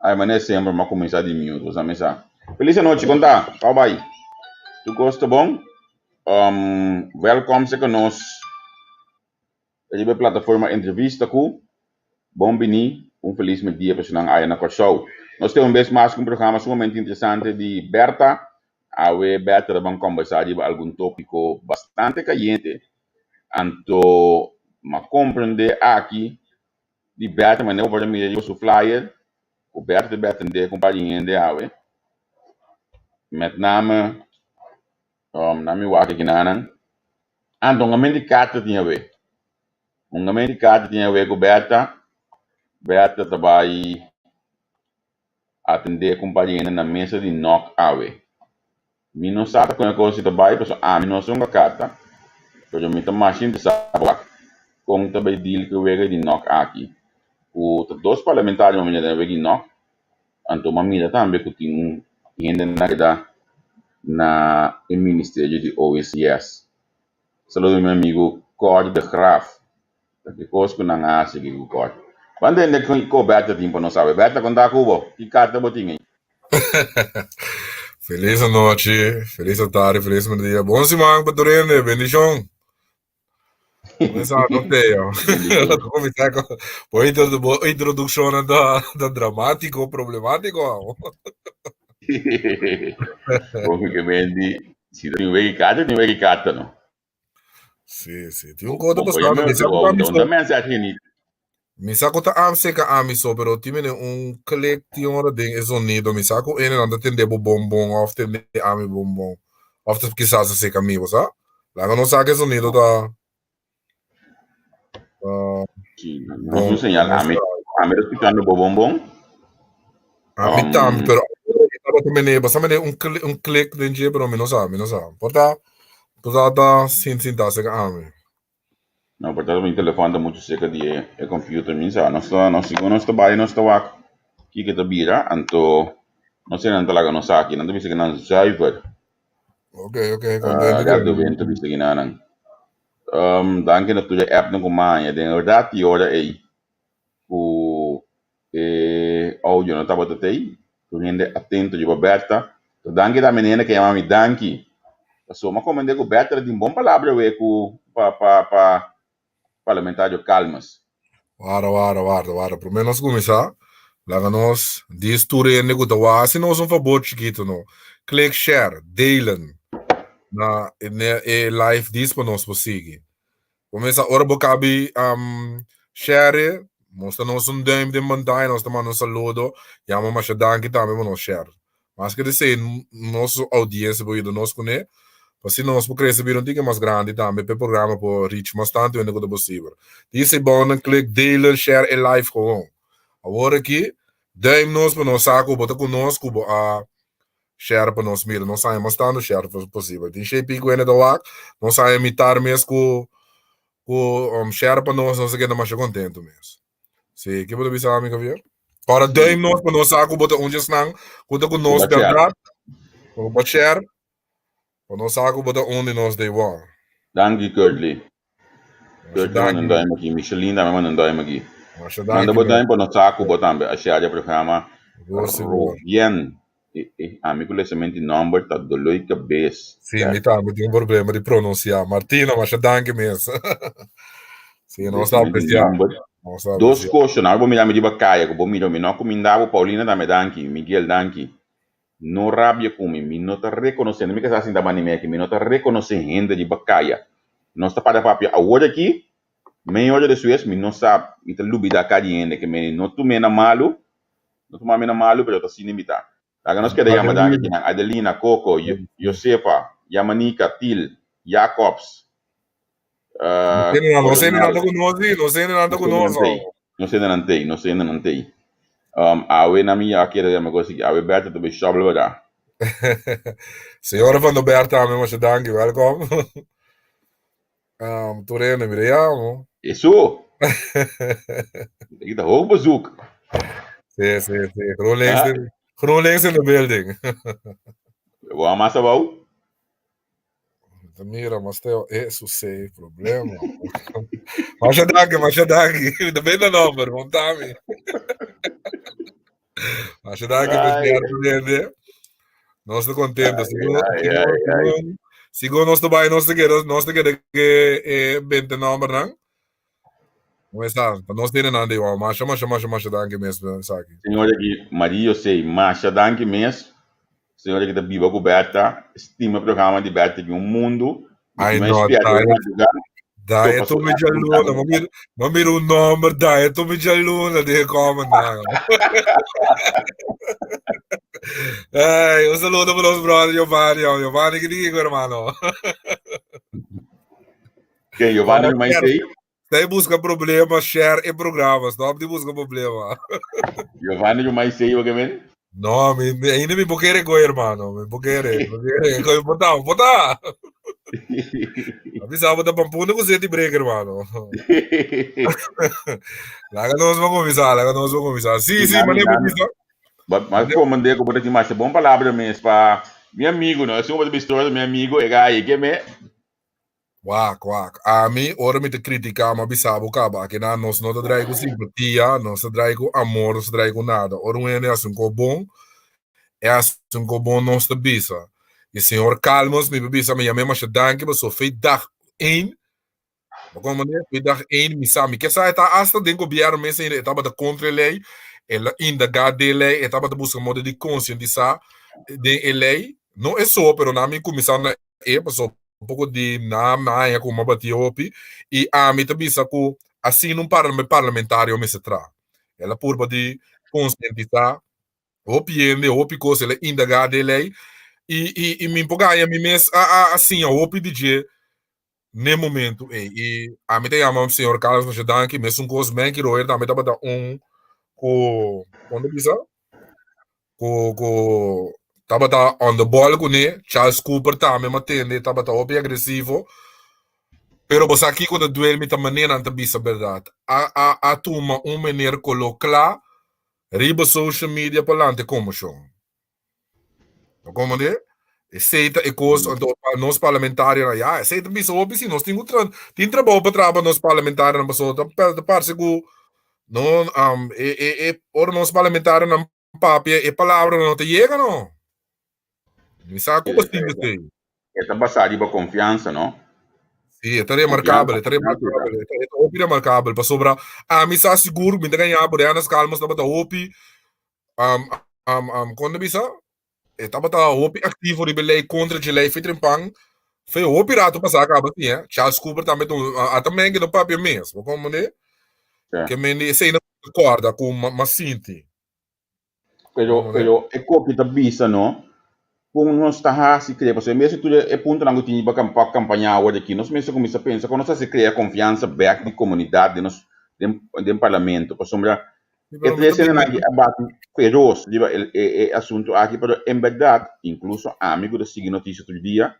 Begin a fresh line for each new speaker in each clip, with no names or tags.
Ai, mané semper m'a kuminsá di mute, boso a misa. Felis anochi, kon ta? Kau bai? Tur kos ta bon? Um, wèlkòm serka nos riba e plataforma Entrevista ku Bon Biní. Un felis merdia pa esnan aya na Kòrsou. Nos tin un bes mas ku un programa sumamente interesante di Bertha. Awe Bertha ta ban kòmbersá riba algun tópiko bastante kayente. Anto m'a komprendé aki Di Bertha manera bo por a mira riba su flyer ku Bertha ta bin atendé ku un par di hende awe. Met name nan mi wak aki nanan. Anto hungamento di karta tin awe. Hungamento di karta tin awe ku Bertha. Bertha ta bai atendé ku un par di hende na mesa di nòk awe. Mi no sa ta kon e kos si ta bai pasobra ami no sa hunga karta, pero mi ta masha interesá pa wak kon ta bai deal ku e wega di nòk aki. Ku ta dos parlamentario m'a mira den e wega di nòk, anto m'a mira tambe ku tin un hende na keda na e ministerio di OECS. Saludo mi amigu Cor de Graaf. Ta ki kos ku nan a hasi aki ku Cor? Ban tende kiko Bertha tin pa nos awe. Bertha, konta ku bo, ki karta bo tin ei?
Felis anochi, felis atardi, felis merdia. Bon siman pa tur hende, bendishon. Kuminsá no teo. Kuminsá ku bo bo introdukshonnan ta ta dramátiko, problemátiko amo.
Bo ke bendi, si tin wega di karta, tin wega di karta no.
Sí, sí. Tin un kota pasando. Mi sa ku ta
mi so.
Mi sa ku ta am seka ami so, pero tin mene un klik tin ora den e sonido. Mi sa ku ene nan ta tende bo bon bon of tende ami bon bon. Of ta kisas ta seka mi, bo sa? Laga nos sa ku e sonido ta ta
Sí, no es un señal. Ami, ami ta escuchando bo bon bon.
Ami tambe, pero tabata mene, basta mene un klik, un klik den dje, pero mi no sa, mi no sa. Por ta, por ta ta sin sinta cerca ami.
No, por ta mi telefon ta mucho cerca di e, e computer, mi sa. Nos ta, nos sigur nos ta bai, nos ta wak kiko ta bira, anto no sé nan ta laga nos aki, nan ta bisa ki nan zuiver.
Ok, ok, contento.
Gerdo Winter bisa ki nan. Danki na tur e appnan ku maña. Den bèrdat i ora ei ku e audio no tabata tei, tur hende atento riba Bertha. So danki tambe na hende ku a yama mi danki. Pasobra mi a komprende ku Bertha ta tin bon palabra awe ku pa pa pa Parlamentario Calmes.
Warda, warda, warda, warda. Promé nos kuminsá, laga nos dis tur hende ku ta wak, hasi nos un fabor chikitu no. Klik share, delen na e live dis pa nos por sigui. Kuminsá ora bo kabi share, mustra nos un duim den pantaya, nos ta manda un saludo, yama masha danki tambe pa nos share. Mas ke esei nos audiencia por yuda nos kuné, pa asina nos por krese bira un tiki mas grandi tambe pa e programa por reach mas tantu hende ku ta posibel. Dise bo nan klik delen, share e live gewoon. Awor aki duim nos pa nos sa ku bo ta ku nos ku bo a share pa nos mira. Nos haña mas tantu share posibel. Tin shei piku hende ta wak, nos haña mitar mes ku ku share pa nos, nos ta keda masha kontentu mes. Sí, ke bo ta bisa ami, Javier? Ora duim nos pa nos sa ku bo ta un djesnan ku ta ku nos bèrdat. Ku bo share. Pa nos sa ku bo ta un di nos day one.
Danki, Kurtley. Kurtley manda un duim aki. Micheline tambe manda un duim aki. Manda bo duim pa nos sa ku bo tambe a share e programa. Robien. Ami ku lesamento di nomber ta doloi kabes.
Sí, mi tambe tin un problema di pronunsiá. Martina, masha danki mes. Sí, nos ta apresiá.
Dos kos, nan bo mira mi riba kaya ku bo mira mi no kuminda bo, Paulina tambe danki, Miguel danki. No rabia ku mi, mi no ta rekonosé, no mi ke sa sinta banda di mi aki, mi no ta rekonosé hende riba kaya. Nos ta para papia awor aki, meia ora despues mi no sa, mi ta lubida ka di hende ke mi no tum'é na malu, No tuma mi na malu, pero ta asina mi ta. Laga nos keda yama danki kinan, Adelina, Coco, Josefa, Yamanika, Til, Jacobs,
No sé nada ku nos, no sé nada ku nos.
No sé nan tei, no sé nan tei. Awe na mi ya kere yama kos aki, awe Bertha ta bay shovel wera.
Señora van der Berg tambe, masha danki, welkom. Tur hende, mira ya, mo.
Eso! Aki ta hoog bezoek.
Sí, sí, sí. GroenLinks, ah. in, GroenLinks in the building.
Bo a masa bou?
Mira, mas teo, eso sí, problema. Masha danki, masha danki. De benda number, montami. Masha danki presidente Rende. Nos ta contento. Sigur, sigur, sigur, sigur nos ta bai, nos ta keda, nos ta keda ke e bente nombernan. Como está? Pa nos tiene nan de igual. Masha, masha, masha, masha danki mes, Saki.
Señor aki, Maria José, masha danki mes. Señor aki ta biba ku Berta, stima programa di Berta ki un mundu.
Ai no, dai, dai to mi jaluna, ma mira, ma mira un nomber, dai to mi jaluna de comment nan. Ay, un saludo para los brothers Giovanni, oh, Giovanni, ¿qué digo, hermano?
Que Giovanni mi sei?
Stay busca problema, share e programa. Stop di busca problema.
Giovanni yo mai sei, o men?
No, mi, mi, ainda mi pokere ko, hermano. Mi pokere, pokere. Ko bota, bota. Abi sa bota pampuna ku seti break, hermano. Laga nos va comienza, laga nos va comienza. Sí, sí, mané bisa.
Mas komandé ku bota mas bom palavra mes pa mi amigo, no? Assim bota bistor mi amigo, e gai que me
Wak, wak. Ami, ora mi ta kritiká, mi a bisa bo kaba, akinan nos no ta drai ku simpatia, nos ta drai ku amor, nos ta drai ku nada. Ora un hende hasi un kos bon, e hasi un kos bon, nos ta bisa. I señor Calmes, mi por bisa, mi yam'é masha danki pasobra fe dag ein, bo kono manera? Fe dag ein mi sa, mi ke sa e ta asta den gobièrnu mes ainda, e tabata kontra e lei, el a indagá den e lei, e tabata buska moda di konsientisá den e lei. No e so, pero nan mi kuminsá na e pasobra un poko di nan haña ku mi a bati hopi i ami ta bisa ku asina un parlamentario mester traha. El a purba di konsientisá hopi hende, hopi kos, el a indagá den lei i i i mi por gaña mi mes a a a siña hopi di dje n'e momentu ei. I ami ta yama señor Carlos masha danki, mesun kos Menky Rojer tambe tabata un ku, kon ta bisa? Ku ku tabata on the ball kuné. Charles Cooper tambe mi a tende tabata hopi agresivo. Pero bo sa kiko ta duel mi ta manera nan ta bisa bèrdat. A a a tuma un meneer kolo kla riba social media pa lanta e konmoshon. Bo komprende? Esei ta e kos, anto pa nos parlamentarionan, ya, esei ta bisa hopi si nos tin ku tra tin trabou pa traha pa nos parlamentarionan pasobra ta ta parse ku no e e e ora nos parlamentarionan papia e palabra no ta yega no. Mi sa ku bo sinti esei.
E ta basá riba konfiansa, no?
Sí, e ta remarkabel, e ta remarkabel, e ta e ta hopi remarkabel pasobra ami sa sigur mi ta gaña bo Reanas Calmas tabata hopi kon ta bisa E tabata hopi aktivo riba e lei kontra dje lei Fitrimpan. Fe hopi rato pasá kaba si, eh. Charles Cooper tambe ta un, ata men ke no papia mes, bo komprende?
Ja.
Ke men di esei na kòrda ku m'a sinti.
Pero, pero e kopi ta bisa no, kon nos ta hasi krea, pasobra en bes di tur e puntonan ku tin riba pa kampaña awor aki, nos mester kuminsá pensa kon nos ta hasi krea konfiansa bèk di komunidat den nos den den parlamento, pasobra E tres hendenan aki a bati feroz riba e asuntu aki, pero en bèrdat, inkluso ami ku ta sigui notisia tur dia,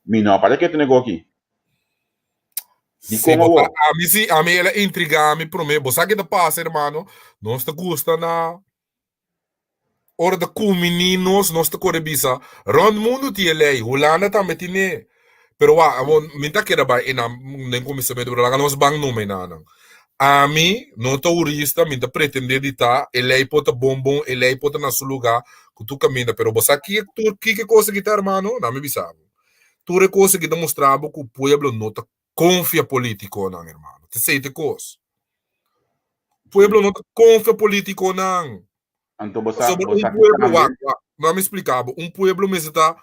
mi no a para ketu nego aki.
Dikon awor? Ami si, ami el a intrigá mi promé. Bo sa ke ta pasa, hermano? Nos ta gusta na ora ta kumini nos, nos ta kore bisa, rònt mundu tin e lei, Hulanda tambe tine. Pero wak, awor mi ta keda bai einan den kuminsamentu, pero laga nos ban numa einanan. Ami no ta hurista, mi ta pretende di ta, e lei por ta bon bon, e lei por ta na su lugá ku tur kaminda, pero bo sa ki tur kiko e kos aki ta hermano? Na mi bisa bo. Tur e kos aki ta mustra bo ku pueblo no ta konfia politikonan hermano. Ta esei ta e kos. Pueblo no ta konfia politikonan.
Anto bo sa,
Pasobra
bo
un
sa ki
pueblo,
tambe.
wak, wak, no mi splika bo, un pueblo mester ta,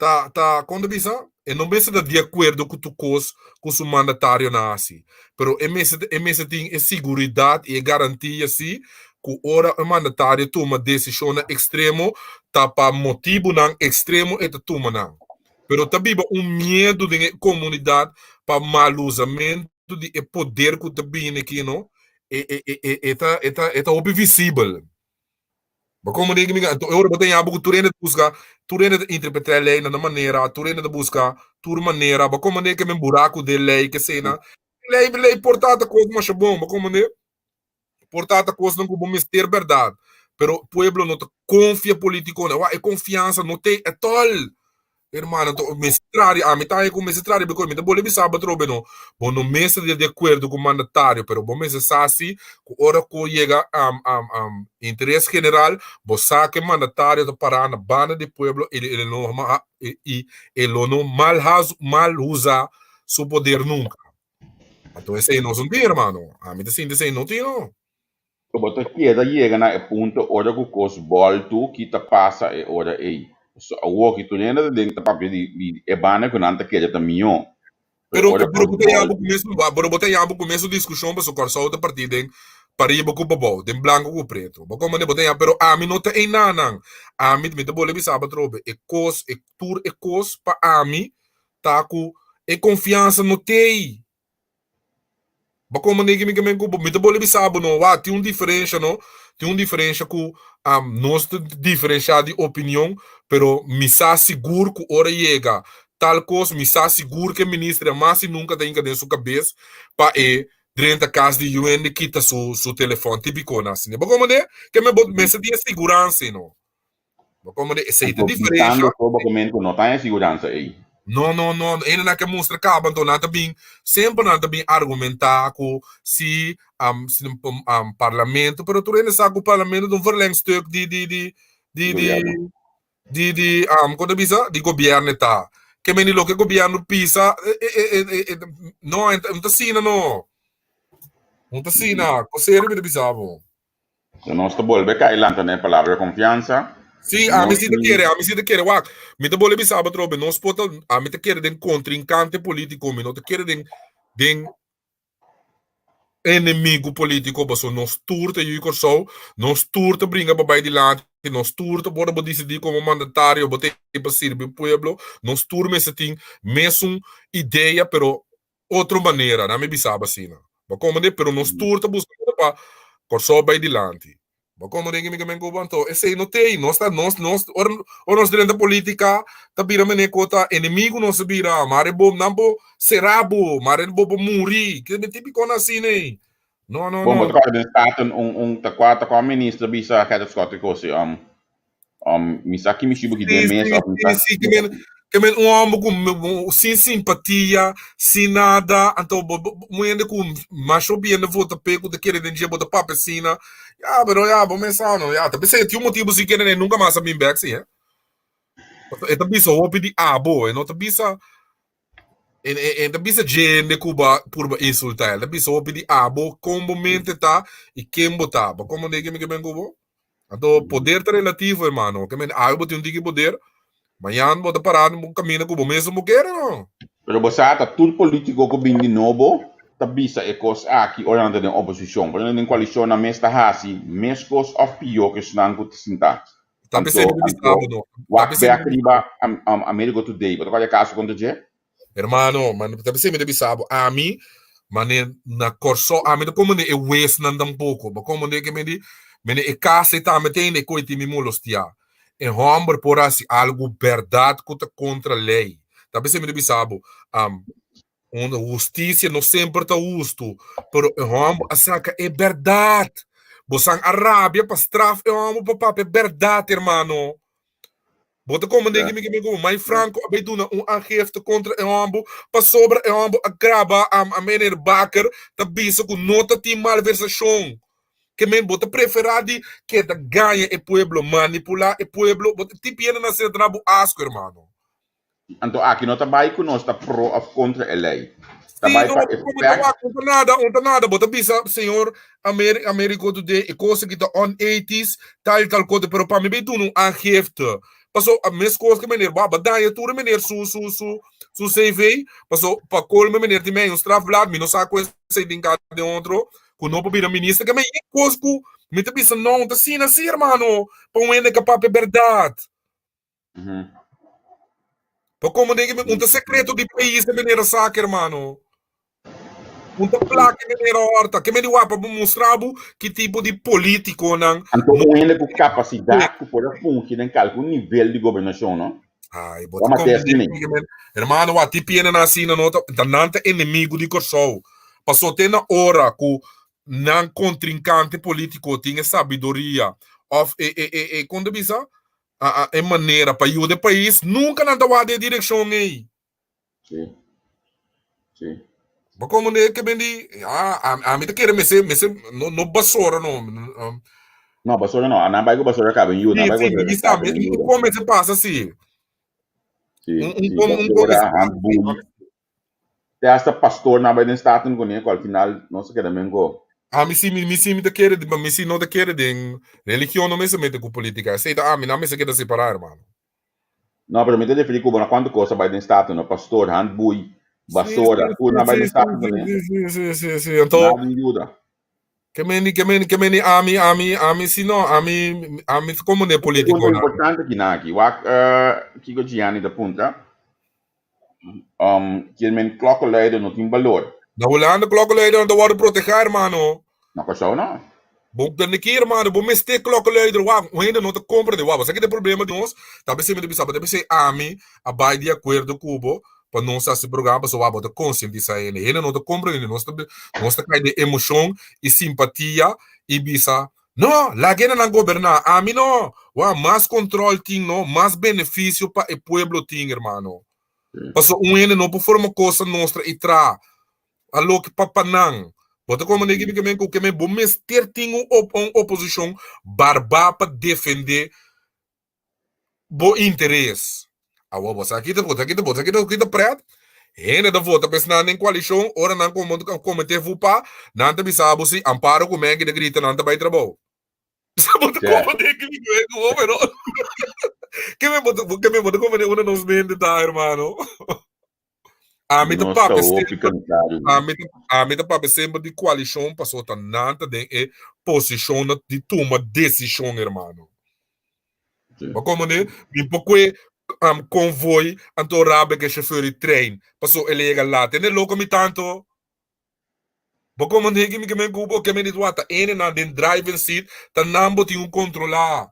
ta, ta, kon ta bisa? E no mester ta di akuerdo ku tur kos ku su mandatarionan hasi, pero e mester, e mester tin e siguridat i e garantia si ku ora e mandatario tuma desishonnan ekstremo, ta pa motibunan ekstremo e ta tuma nan. Pero ta biba un miedu den e komunidat pa maluzamentu di e poder ku ta bini aki, no? E e e e e ta e ta e ta hopi visibel. Bo komo den mi anto e ora bo ta yama ku tur hende ta buska, tur hende ta interpretá e lei na nan manera, tur hende ta buska tur manera. Bo komo den ke men buraku den lei ke esei-nan. Lei lei por ta ta kos masha bon, bo komo den por ta ta kosnan ku bo mester bèrdat, pero pueblo no ta konfia politikonan. Wak e konfiansa no t'ei ètòl. Hermano, to mester trari, ami ta ku mester trari because mi ta bole bisa bo atrobe no. Bo no mester di akuerdo ku mandatario, pero bo mester sa si ku ora ku yega um, um, um, interes general, bo sa ku e mandatario ta pará na banda di pueblo i e no i e lo no mal mal usa su poder nunka. Anto esei nos no tin, hermano. Ami ta sinti esei no tin no.
Bo ta keda yega na e punto ora ku kos bòltu ki ta pasa e ora ei. So awor ki tur hende ta den ta papia di di e banda ku nan ta kere ta mihó. Pero
Pero
ora
pero
kos
bo ta yama
bòltu.
ku mesun pero bo ta yama ku mesun diskushon pasobra Kòrsou ta partí den pariba ku pabou, den blanku ku pretu. Bo komprende? Bo ta yama pero ami no ta einanan. Ami mi ta bolbe bisa bo atrobe e kos e tur e kos pa ami ta ku e konfiansa no t'ei. Bo como negi mi ke men ku bo mi ta bole bisa bo no wak tin un diferensha no tin un diferensha ku nos ta diferensha di opinion pero mi sa sigur ku ora yega tal kos mi sa sigur ke minister mas i nunka ta hinka den su kabes pa e drenta kas di yuende kita su su telefòn tipiko na asina bo como ne ke men bo mester tin e siguransa no. Bo como de esei ta
Anto
diferensha.
bisando so bo comen cu no ta e siguransa ei.
No, no, no. Ene nan ke mustra caba, anto nan ta bin, semper nan ta bin argumenta cu si, um, si um, parlamento, pero tur hende sa cu parlamento ta un verlengstuk di, di, di, di, di,
Gobierno.
di, di, um, con ta bisa? Di gobierno e ta. Ke meni loke gobierno pisa, e, e, e, e, e, no, e ta asina no. No ta asina. Con serio mi ta bisa bo.
So nos ta bolbe kai lanta na e palabra konfiansa.
Sí, ami
Nos
sí ta
tin
kere, ami sí ta kere. Wak, mi ta bolbe bisa bo atrobe, nos por ta, ami ta kere den kontrinkante polítiko, mi no ta kere den, den enemigu polítiko, pasobra nos tur ta yu di Kòrsou, nos tur ta bringa pa bai dilanti, nos tur ta ora bo disidí komo mandatario bo ta ei pa sirbi pueblo, nos tur mester tin mesun idea, pero otro manera, nan mi bisa bo asina. Bo komprende? Pero nos tur ta buskando pa Kòrsou bai dilanti. Bo komprende ke mi ke men ku bo? Anto esei no t'ei. Nos ta, nos, nos, ora, ora nos drenta politika ta bira manera ku ta enemigu nos ta bira. Mare bo, nan por sera bo, mare bo por muri. Ke tipiko nan asina ei. No, no,
Bon, bo
no.
ta kòrda den Staten un, un, ta kua, ta kua minister bisa Gerrit Schotte kosi, um, um, mi sa ki mishi bo ki den
Sí,
mes
sí,
of mi
sí,
sa
sí, ke men, ke men un homber ku sin simpatia, sin nada, anto bo, bo, un hende ku masha bien de vota p'e ku ta kere den dje bo ta papia asina. Ya, pero ya, bo mes sa no, ya, ta p'esei tin un motibu si kere ne nunka mas a bin bèk si, eh. Pasobra e ta bisa hopi di abo, e no ta bisa E, e, e ta bisa djende ku ba purba insulta el. Ta bisa hopi di abo kon bo mente ta i ken bo ta. Bo komprende ke mi ke men ku bo? Anto poder ta relativo, hermano. Ke men awe bo tin un tiki poder, mañan bo ta pará den bo kaminda ku bo mes bo kere, no.
Pero bo sa ta tur politico ku bin di nobo ta bisa e kos aki ora nan ta den oposishon. Pero nan den koalishon nan mes ta hasi mes kos òf pió ku esnan ku ta sintá.
Ta
Anto,
p'esei mi ta bisa
anto,
bo, no. Ta
wak
p'esei mi
bek
ta bisa
riba
bo.
um, um, Amerigo Today. Bo ta kòrda e kaso kontra dje?
Hermano, man, ta p'esei mi ta bisa bo, ami, mane na Kòrsou, ami ta komprende e wesnan tampoko. Bo komprende ke mi di? Mene e kas ei tambe ta hende ku e tin mi molostiá. E hòmber por hasi algu bèrdat ku ta kontra lei. Ta p'esei mi ta bisa bo, um, Un hustisia no semper ta hustu, pero e hòmber a saka e bèrdat. Bosan a rabia pa straf e hòmber pa papia bèrdat, hermano. Bo ta komprendé
Ja.
ki mi ke mi komo Mai Franco a bai duna un aangifte kontra e hòmber pasobra e hòmber a graba a a meneer Bakker ta bisa ku no ta tin malversashon. Ke men bo ta preferá di keda gaña e pueblo, manipulá e pueblo, bo ta tipiendo na asina ta na bo asko, hermano.
Anto aki no ta bai ku nos ta pro òf kontra e lei. Ta
Sí,
bai
no,
pa
bo ta
efèkt.
wak, no ta nada, no ta nada. Bo ta bisa, señor Amer Americo Today, e kos aki ta onethisch, tal i tal kos, pero pa mi bai duna un aangifte. Paso, meskos ku meneer, bo a daña tur e meneer su, su, su, su CV, paso pa kolmo e meneer tin mei un strafblad, mi no sa ku esei tin ka den otro, ku no por bira minister. Ke men e kos ku mi ta bisa, no, no ta asina si, hermano, pa un hende ka papia bèrdat. Pa como den que un ta secreto di país de manera saca, hermano. Un ta placa de manera horta. Que me di wapa bo mostrabo que tipo di político nan.
Anto un hende ku kapasidat ku por a fungi den kalkun nivel di gobernashon, no?
Ai, bo ta comprende que men, hermano, wa ti piena na asina no ta, ta nan ta enemigo di Kòrsou. Paso te na ora ku nan kontrinkante polítiko tin e sabiduria of e e e e kon ta bisa? E manera pa yuda e pais, nunka nan ta wak den e direkshon ei.
Sí. Sí.
Bo komo ne ke ben di, ah, ami ta kere mester, mester, no, no basora no.
No, basora no. Nan bai ku basora kaba en yuda.
Nan bai ku basora kaba en yuda. Un kon mester pasa si.
Sí, sí. Basora, handboei. Te hasta pastor nan bai den Staten kuné, ku al final nos a keda men ku.
Ami si, mi si mi ta kere, mi si no ta kere den religion no mester mete ku politica. Esei ta ami, nan mester keda separá, hermano.
No, pero mi ta referí ku bo na kuantu kos a bai den Staten, no? Pastor, handboei, basora, tur nan bai den Staten kuné.
Sí, sí, sí, sí, sí. Anto,
Nada di yuda.
ke meni, ke meni, ke meni ami, ami, ami si no, ami, ami ta komo den
Punto
politikonan.
importante kinan aki. Wak kiko Gianni ta puntra. Um, kier men klokkenluider no tin balor.
Na Hulanda klokkenluider no ta wòrdu protehá, hermano.
Na Kòrsou no.
Bo tende ki, hermano, bo mester klokkenluider. Wak, un hende no ta komprende. Wak, bo sa ki ta e problema di nos? Ta p'esei mi ta bisa bo, ta p'esei ami a bai di akuerdo ku bo pa nos hasi programa, pasobra wak, bo ta konsientisá hende. Hende no ta komprende. Nos ta, nos ta kai den emoshon i simpatia i bisa, No, laga e nan goberná, ami no. Wak, mas control tin no, mas beneficio pa e pueblo tin, hermano. Paso un hende no por forma cosa nostra y traha a loke pa pa nan. Bo ta comprende ki mi ke men ku ke men bo mester tin un op un oposicion barbá pa defende bo interes. Awor bo sa kita, bo sa kita, bo sa kita kita pret. Hende ta vota pa esnan den koalishon, ora nan kometé vupa, nan ta bisa bo si Amparo ku Maggie ta grita nan ta bai trabou. Bo ta komprendé ki mi kwe ku bo, pero ke men bo ta ke men bo ta komprendé unda nos mente ta, hermano. Ami ta
Nos ta
papia
hopi
semper,
kansado.
ami ta, ami ta papia semper di koalishon pasobra ta nan ta den e posishon na di tuma desishon, hermano.
Sí.
Bo komprendé? Mi por kue konvoi anto rabia ku e shofèr di trein pasobra el a yega lat. Tende loko mi tanto. Bo komprendé ki mi ke men ku bo ke men di wak ta ene nan den driving seat ta nan bo tin ku kontrolá.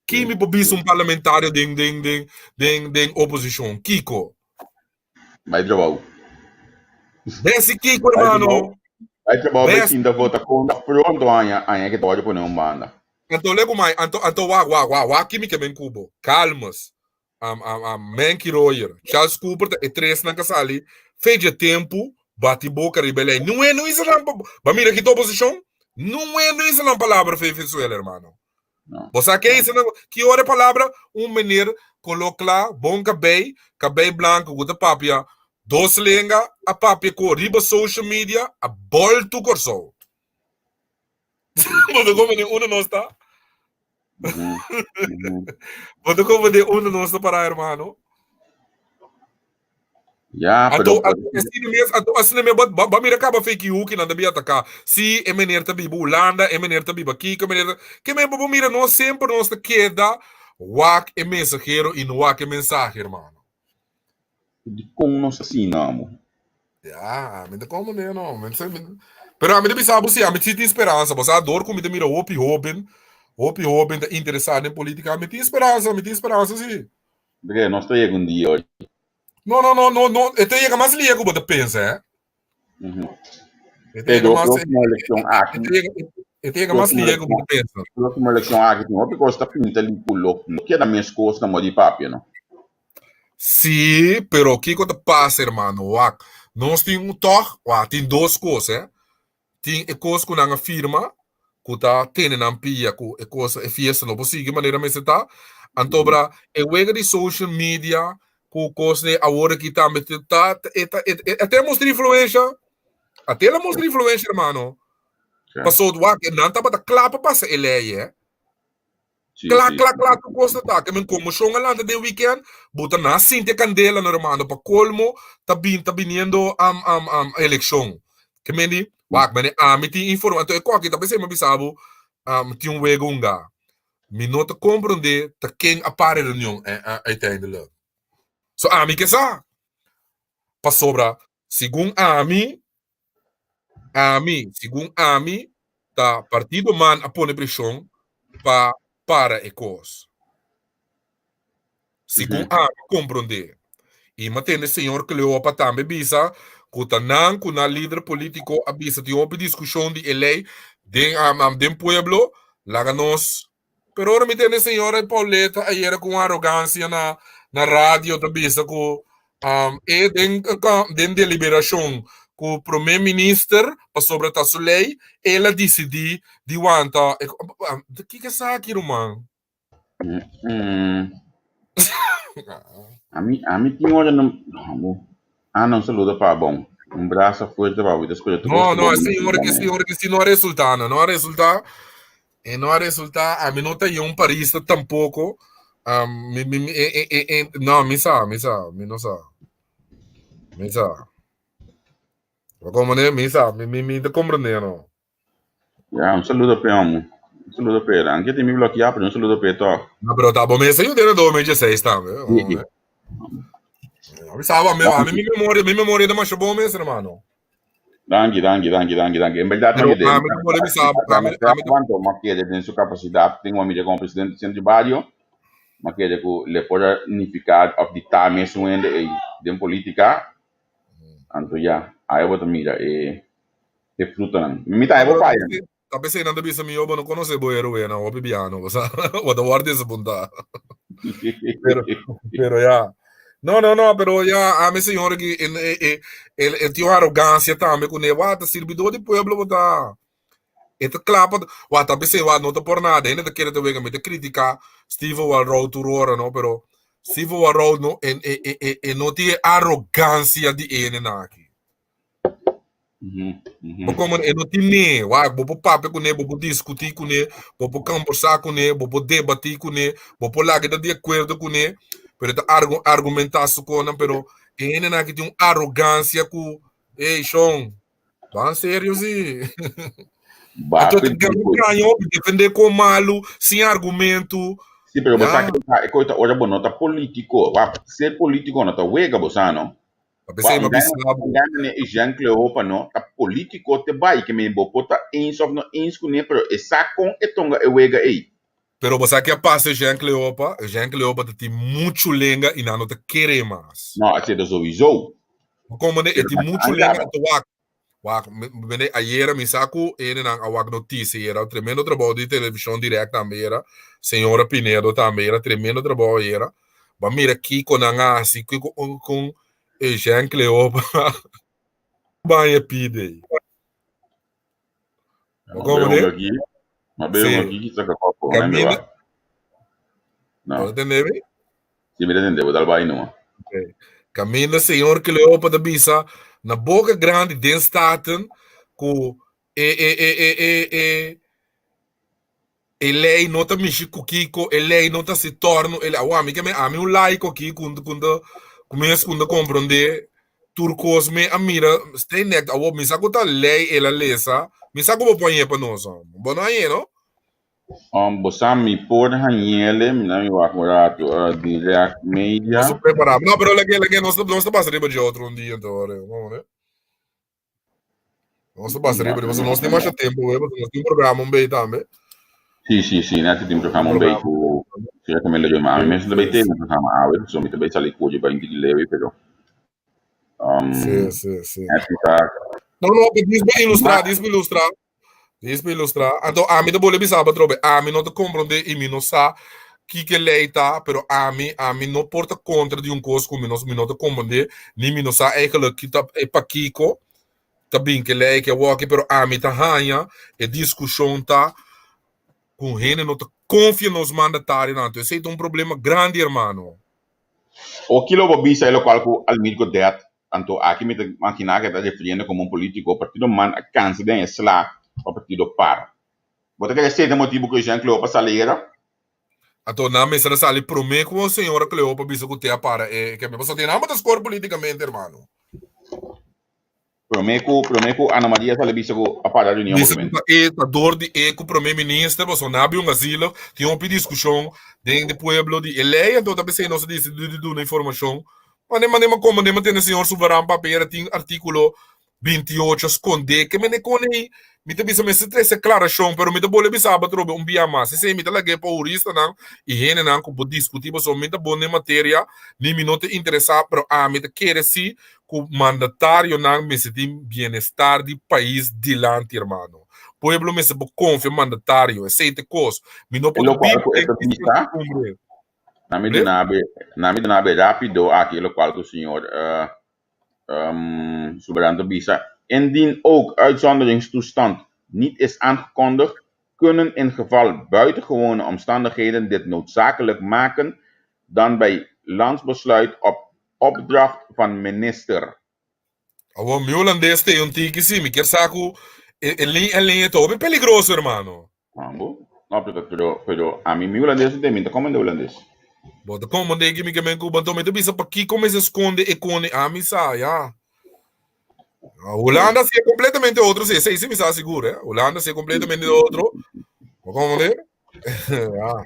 Ki mi por bisa un parlamentario den den den den den oposishon? Kiko?
Bai trabou.
Besi kiko, hermano?
Bai trabou, bai sinta vota kontra pronto aña aña ke ta wòrdu pone un banda.
Anto lego mai, anto anto wak wak wak wak ki mi ke men ku bo. Kalmes. Am am am Menky Royer, Charles Cooper ta e tresnan ka sali fecha tempu bati boka riba e lei. Nun e no isa nan ba mira ki ta oposishon? Nun e no isa nan palabra fe Venezuela, hermano.
No.
Bo sa ke isa nan ki ora e palabra un meneer kolo kla, bon kabei, kabei blanku ku ta papia dos lenga a papia ku riba social media a boltu Kòrsou. Bo ta komprende unda nos ta? Bo ta komprende unda nos ta pará, hermano?
Ya,
Anto,
pero
anto asina mes, anto asina mes, ba, ba mira kaba feki huki nan ta bi ataká. Si e meneer ta biba Hulanda, e meneer ta biba kiko, e meneer ta... Ke men bo mira nos semper nos ta keda wak e mensahero i no wak e mensahe, hermano.
Dikon nos asina, amo?
Ya, mi ta komprende no. Mi sa, mi, pero ami ta bisa bo si, ami si tin speransa. Bo sa, dor ku mi ta mira hopi hoben, hopi hoben ta interesá den politika, mi tin speransa, mi tin speransa si.
Dre, nos ta yega un dia hoy.
No, no, no, no, no, e ta yega mas lia ku bo ta pensa, eh. E ta yega
Pero
mas,
próximo eleccion
e
aki,
ta yega, e ta yega mas
próximo
lia ku bo ta pensa.
próximo eleccion aki tin hopi kos ta pinta li ku lo lo keda mes kos na modi papia, no?
Sí, pero kiko ta pasa, hermano? Wak, nos tin un tòg, wak, tin dos kos, eh. Tin e kos ku nan a firma, ku ta tene nan pia ku e kos, e fiesta no por sigui manera mester ta. Anto bra, e wega di social media ku kos de awor aki tambe ta, e ta, e, e, e ta mustra influensha. A te la mustra influensha, hermano. Paso, wak, nan tabata kla pa pasa e lei, eh.
Sí,
Kla,
sí,
kla,
sí.
kla, tur kos ta ta. Ke men konmoshon a lanta den weekend, bo ta na sinti e kandela no hermano. Pa kolmo ta bin, ta biniendo am, am, am, elekshon. Ke men di, wak, mene ami tin informa. Anto e koki ta pesei mi a bisa bo, am, tin un wega hunga. Mi no ta komprende ta ken a para e reunion eh, eh, uiteindelijk. So ami ke sa. Pasobra, segun ami, Ami, segun ami, ta partido man a pone preshon pa para e kos. Segun ami komprondé. I mi a tende señor Cleopa tambe bisa ku ta nan ku nan lider polítiko a bisa tin hopi diskushon di e lei den den pueblo, laga nos. Pero ora mi tende señora Pauleta ayera ku un arogansia na na radio ta bisa ku um, e den den deliberashon ku prome minister pasobra ta su lei, el a disidí di wanta. Kiko esaki ruman?
Ami tin ora no, ah no, un saludo pa bon. Un brasa fuerte pa bo.
No, no, señor, que señor que si no a resulta, no, no a resulta. E no a resulta, ami no ta un parista tampoco. Um, mi, mi, mi, e, e, e, no, mi sa, mi sa, mi no sa. Mi sa. Como ne, mi sa, mi, mi, mi te comprende, no.
Ya, un saludo pe amo. Un saludo pe. Anke tin mi bloqueá, pero un saludo pe toch.
No, pero ta bo mesa yo tiene 2016 tambe.
Sí.
Mi sabe, a mi, mi memoria demasiado bon mes, hermano.
Danki, danki, danki, danki, danki. En verdad,
Pero ami ta por bisa, ami
Cuanto ma kere den su capacidad, tin un amiga como presidente di centro barrio, ma kere ku le por nificar of dictar mes un hende ei den politica, anto ya, ahí bo ta mira e e frutanan. Mi ta bo faya.
Ta pesei nan ta bisa mi, yo bo no conoce bo heroe nan, hopi biano, bo sa, bo ta word desapuntá. Pero, pero ya. No, no, no, pero ya, ami señor aki, e, e, e, e, e tin un arrogancia tambe ku ne, wata, sirbidor di pueblo bo ta. E ta kla pa, wata, pesei, wata, no ta por nada, hende ta kere ta wega, mi ta critica Steven Walrow tur ora, no, pero Steven Walrow no, e, e, e, e, e no tin e arrogancia di e hendenan aki. Bo komo e no tin ne, wak, bo por papia kuné, bo por diskutí kuné, bo por kombersá kuné, bo por debatí kuné, bo por laga ta di akuerdo kuné, pero e ta argu argumentá su konan, pero e hendenan aki tin un arogansia ku, ey shon, ban serio si. Anto ta gaña hopi, defendé kon malu, sin argumentu.
Sí, pero bo sa ke e kos ta ora bo no ta polítiko, wak, ser polítiko no ta wega bo sa no.
A pesey ma bisa bo.
Gana ne Jean Cleopa no ta politico te bay ke men bo por ta eens of no eens kune pero e sa kon e tonga e wega ey.
Pero bo sa ke a pasa Jean Cleopa? Jean Cleopa ta tin muchu lenga y nan no ta kere mas.
No, esey ta sowieso.
Bo komprende? E tin muchu lenga anto wak. Wak, mene ayera mi sa ku hendenan a wak notisia ayera, tremendo trabou di television direct tambe ayera, señora Pinedo tambe ayera, tremendo trabou ayera. Bo a mira kiko nan a hasi, kiko kon e Jean Cleopa baña pide. Bo komprende?
Sí.
Kaminda. Bo ta tende mi?
Si mi ta tende bo tal bai numa.
Okay. Kaminda señor Cleopa ta bisa na boka grandi den Staten ku e e e e e e e lei no ta mishi ku kiko, e lei no ta si torno, e lei, awa ami ke me ami un laiko aki ku ku ta ku mes ku ta komprende tur kos me a mira stay nek awo mi sa ku ta lei el a lesa, mi sa ku bo por hañ'é pa nos, bo no hañ'é no?
Bo sa mi por hañele, mi na mi wak un ratu, Direct Media.
Nos ta prepara. No, pero lage, lage, nos ta, nos ta pasa riba dje otro un dia, enton, ore, no, ne? Nos ta pasa riba, pasobra nos tin masha tempo, we, pasobra nos tin programa un bei tambe.
Sí, sí, sí, net tin programa un bei ku si mi lo yama. Ami mes no ta bei tene programa awe, so mi ta bei sali ku dje bai un tiki lewe, pero
Sí, sí, sí.
net mi ta
No, no, pero dis pa ilustra, dis pa ilustra. Dis pa ilustrá. Anto ami ta bolbe bisa bo atrobe, ami no ta komprondé i mi no sa kiko e lei ta, pero ami, ami no por ta kontra di un kos ku mi no, mi no ta komprondé, ni mi no sa eigenlijk ki ta e pakiko ta bin ku e lei ke awor aki, pero ami ta haña e diskushon ta ku hende no ta konfia nos mandatarionan. Anto esei ta un problema grandi, hermano.
O kilo bo bisa e lokual ku Almir Godet Anto aki mi ta imaginá ku e ta refiriendo komo un polítiko, partido man a kansa den e sla pa partido par. Bo ta kere esei ta motibu ku Jean Cleopa sali era?
Anto nan mester a sali promé ku señora Cleopa bisa ku te a para e kembe. Pasobra tin nan bo ta skor polítikamente, hermano.
Promé ku promé ku Ana Maria sali bisa ku a para reunion
Bisa ku ta e ta dor di e ku promé minister pasobra nan a bin un asilo tin hopi diskushon den di pueblo di e lei anto ta p'esei nos a disidi di duna informashon mane mane ma komo mane tene señor Suveran papia tin artikulo. 28 a skondé. Ke mene kon ei mi ta bisa mester trese aklarashon, pero mi ta bolbe bisa abo atrobe un bia mas. Esei mi ta lag'é pa huristanan i hendenan ku por diskutí pasobra mi ta bon den materia ni mi no ta interesá, pero ami ta kere sí ku mandatarionan mester tin bienestar di pais dilanti, hermano. Pueblo mester por konfia mandatario, esei ta e kos. Mi no
E
por
lokual
biba
ku e
den
ta bisa,
insertidumbre.
na mi duna be, na mi duna be rápido aki e lokual ku señor Soberano ta bisa, Indien ook uitzonderingstoestand niet is aangekondigd, kunnen in geval buitengewone omstandigheden dit noodzakelijk maken, dan bij landsbesluit op opdracht van minister.
Awor mi hulandes te un tiki si, mi kier sa ku e e lin e liña ta hopi peligroso hermano.
Mambo? No, pero, pero, pero ami mi hulandes no te, mi ta komende hulandes.
Bo ta komende ki mi ke men ku anto mi ta bisa pakiko mester skonde e kone ami sa ya. Hulanda si e kompletamente otro si, esei si mi sa sigur eh. Hulanda si e kompletamente otro. Bo komende? Ya.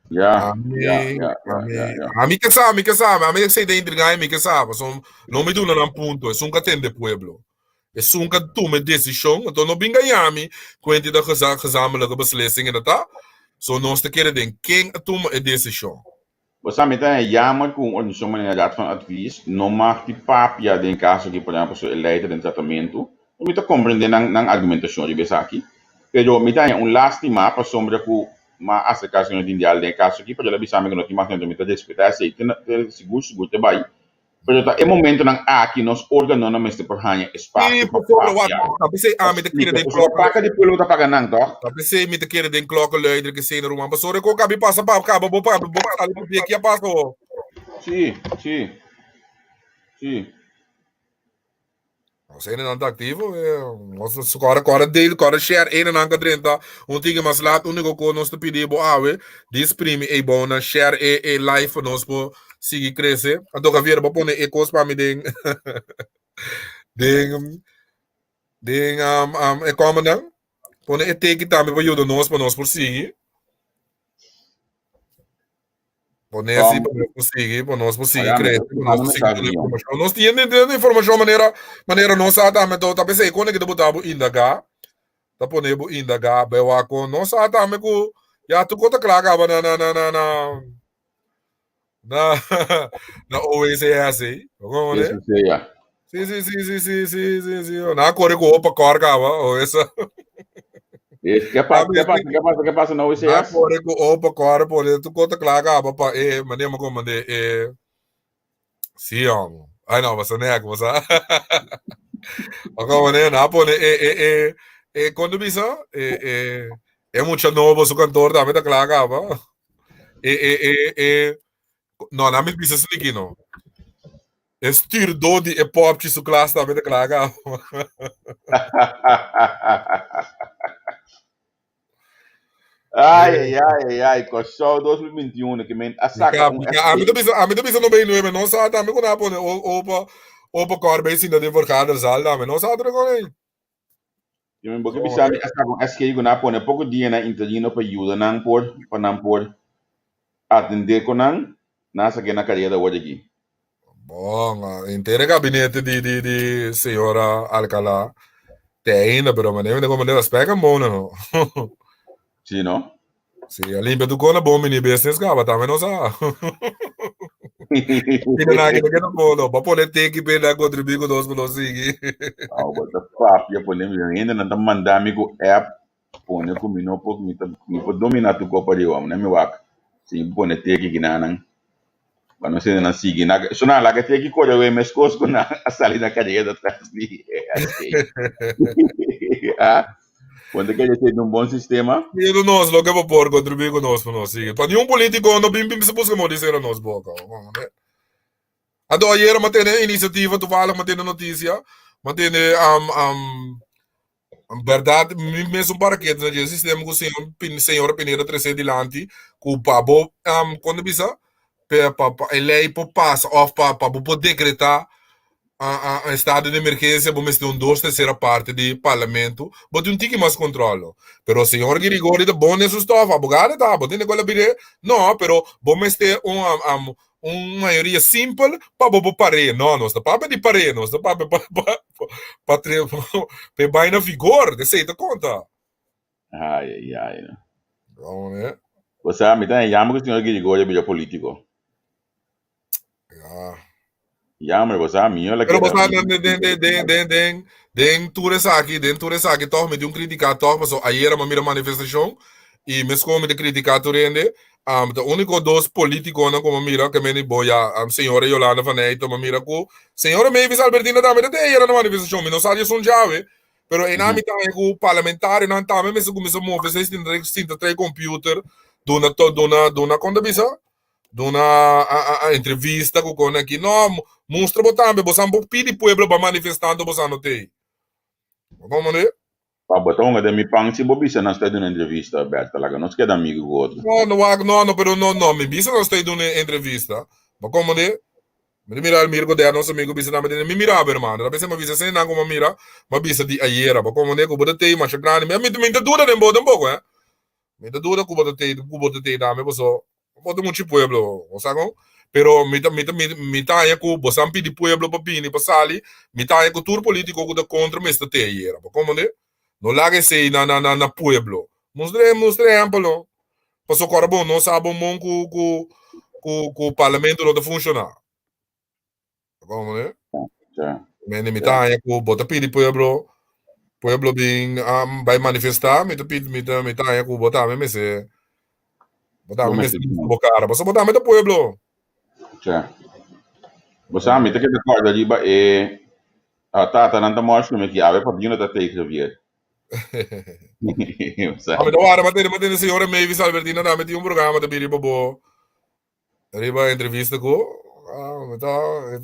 Ya,
Ami,
ya, ya, ya,
ami,
ya, ya.
ami ke sa, mi ke sa, ami esei ta intriga mi ke sa, pasobra no mi duna nan punto, esun ka tende pueblo. Esun ka tuma e desishon, anto no bin gaña mi ku hende ta geza gezamenlijke beslissing e ta, so nos ta kere den ken a tuma e desishon.
Bo sa mi ta jammer ku un organisashon manera Raad van Advies no mag di papia den kaso ki por ehempel so e lei ta den tratamentu. Mi ta komprende nan nan argumentashon riba esaki, pero mi ta haña un lastima pasobra ku m'a aserká señor Dindial den e kaso aki, pero el a bisa mi ku no tin mag, mi ta respetá esei, te sigur sigur te bai. Pero ta e momentonan aki nos organonan mester por haña
Sí,
espacio pa
pasobra wak,
papia,
ta p'esei
pa
ami ta kere
splika.
den
Pasobra
klok,
plaka di pueblo ta paga nan, tòg?
ta p'esei mi ta kere den klokkenluider ke esei na ruman. Pasobra ku kabi pasa pa kaba bo pa bo sali papia ki a pasa ho.
Sí, sí, sí.
Nos hendenan ta aktivo, nos ta kòrda kòrda deel, kòrda share hendenan ka drenta un tiki mas lat. Úniko kos nos ta pidi bo awe, disprimi e bounan, share e e live pa nos por sigui krese. Anto Javier, bo pone e kos pa mi den den den e kòmennan. Pone e teki tambe pa yuda nos pa nos por sigui. Pone así pa nos por sigui, pa nos por sigui
Agame,
crece, pa nos
manda
por sigui
mensaje
duna
Dion.
informashon. Nos tiene tiene informashon manera manera nos sa tambe to ta p'esei kone ke ta bota bo indagá, ta pone bo indagá bai wak kon nos sa tambe ku ya tur kos ta kla kaba na na na na na na na OECS ei. Bo
Sí,
komprende?
sí, sí, ya.
Sí, sí, sí, sí, sí, sí, sí, sí. Nan a kore ku hopi kòr kaba, o esa.
Es, ¿qué pasa? ¿Qué pasa? ¿Qué pasa? ¿Qué pasa na
Nan a
OCS?
kore ku hopi kòr, pone tur kos ta kla kaba pa e manera mi komprende e. Sí, homo. Ai no, basta nek, bo sa. O komprende, nan a pone e e e e kon ta bisa? E e e mucha nobo su kantor tambe ta kla kaba. E e e e no, nan mi bisa esaki no. E stuurdó di e pòpchi su klas tambe ta kla kaba.
Ai, ai, ai, ai, ai, Kòrsou 2021 ke men a saka un
Ami ta bisa, ami ta bisa no bay nueve, no sa tambe ku nan a pone opa, opa kòr bay sinta den vergaderzaal tambe, no sa otro kon ei.
Yo men bo ke bisa mi a saka un SG ku nan a pone poko dianan interino pa yuda nan por, pa nan por atendé ku nan, nan a sak'é na kareda awor aki.
Bon, henter e gabinete di di di señora Alcalá te ainda, pero manera mi ta comprende ta spek en bonen no.
Sí, no?
Sí, a limpia tu kona bon mini business kaba, tambe no sa. Mira na ki no keda bono, ba pone teki pe na contribui ku nos pa nos sigui.
Aw, bo ta papia pone mi hende nan ta manda mi ku app pone ku mi no por mi ta mi por domina tu kopa di hom, mi wak si mi pone teki kinanan pa nos hende nan sigui na so nan laga teki kore we meskos ku nan a sali na kareda tras di SK. Ah, Ponte kere ser un bon sistema.
Pero nos lo ke bo por kontribuí ku nos pa nos sigui. Pa niun polítiko no bin bin buska modi sera nos boka. Anto ayera mi a tene inisiativa toevallig mi a tene notisia, mi a tene Berdad, mi mesun parakeet na dje sistema ku señor Pin, señora Pineda trese dilanti ku pa bo um, kon ta bisa pa pa pa e lei por pasa òf pa pa bo por dekretá a a a estado di emergensia bo mester un dos tersera parti di parlamento bo tin un tiki mas kontrol no. Pero señor Girigori ta bon den su stòf, abogado ta, bo tende ku el a bira no, pero bo mester un um, um, un mayoria simpel pa bo por par'é. No, nos ta papia di par'é, nos ta papia pa pa pa pa e bai na vigor, esei ta konta.
Ai, ai, ai.
Bon, eh?
Bo sa, mi ta yama ku señor Girigorio bira polítiko.
Ja.
Jammer, bo sa, mi la
Pero bo
keda.
sa, den, den, den, den, den, den, den tur esaki, den tur esaki tòg mi tin un kritika tòg, paso ayera mi a mira manifestashon i meskos mi ta kritika tur hende, um, ta úniko dos polítikonan ku mi a mira, ke meni bo ya, um, señora Yolanda van Eyck mi a mira ku señora Mavis Albertina tambe ta den ayera na manifestashon, mi no sa di esun djawe, pero einan mi ta haña ku parlamentarionan tambe mester kuminsá move, esei sinta trae computer, duna, duna, duna, kon ta bisa? Duna a entrevista ku kon aki. No, mustra bo tambe, bo san bo pidi pueblo ba manifestando bo san no tei. Bo komo ne?
Pa bo ta hunga den mi pan si bo bisa nos ta duna entrevista Berta laga nos keda amigo ku otro.
No, no wak no no pero no no mi bisa nos ta duna entrevista. Bo komo ne? Mi mira Almir Goder nos amigo bisa tambe mi mira bo hermano. Ta pensa mi bisa esei nan ku mi mira mi bisa di ayera. Bo komo ne ku bo ta tei masha grandi. Mi mi ta duda den bo tampoco eh. Mi ta duda ku bo ta tei ku bo ta tei tambe paso Bo ta muchi pueblo, bo sa kon? Pero mi ta mi ta mi ta haña ku bo san pidi pueblo pa bini pa sali, mi ta haña ku tur politiko ku ta kontra mester te ayera. Bo komprende? No laga esei na na na pueblo. Mustra mustra ehempel no. Pasobra ku ora bo no sa bon bon ku ku ku ku parlamento no ta funshoná. Como ne? Mi mi ta haña ku bo ta pidi pueblo, pueblo bin um, bai manifestá, mi ta pidi, mi ta mi ta haña ku bo tambe mester, bo tambe mester bo kara, pasobra bo tambe ta pueblo.
Ja. Bo sa, mi ta keda kòrda riba e tatanan ta mòrs ku mi ki awe pabia no ta tegenweer.
A mi ta wara, ma tende, ma tende señora Mavis Albertina tambe tin un programa ta bini pa bo. Riba entrevista ku ah, mi ta,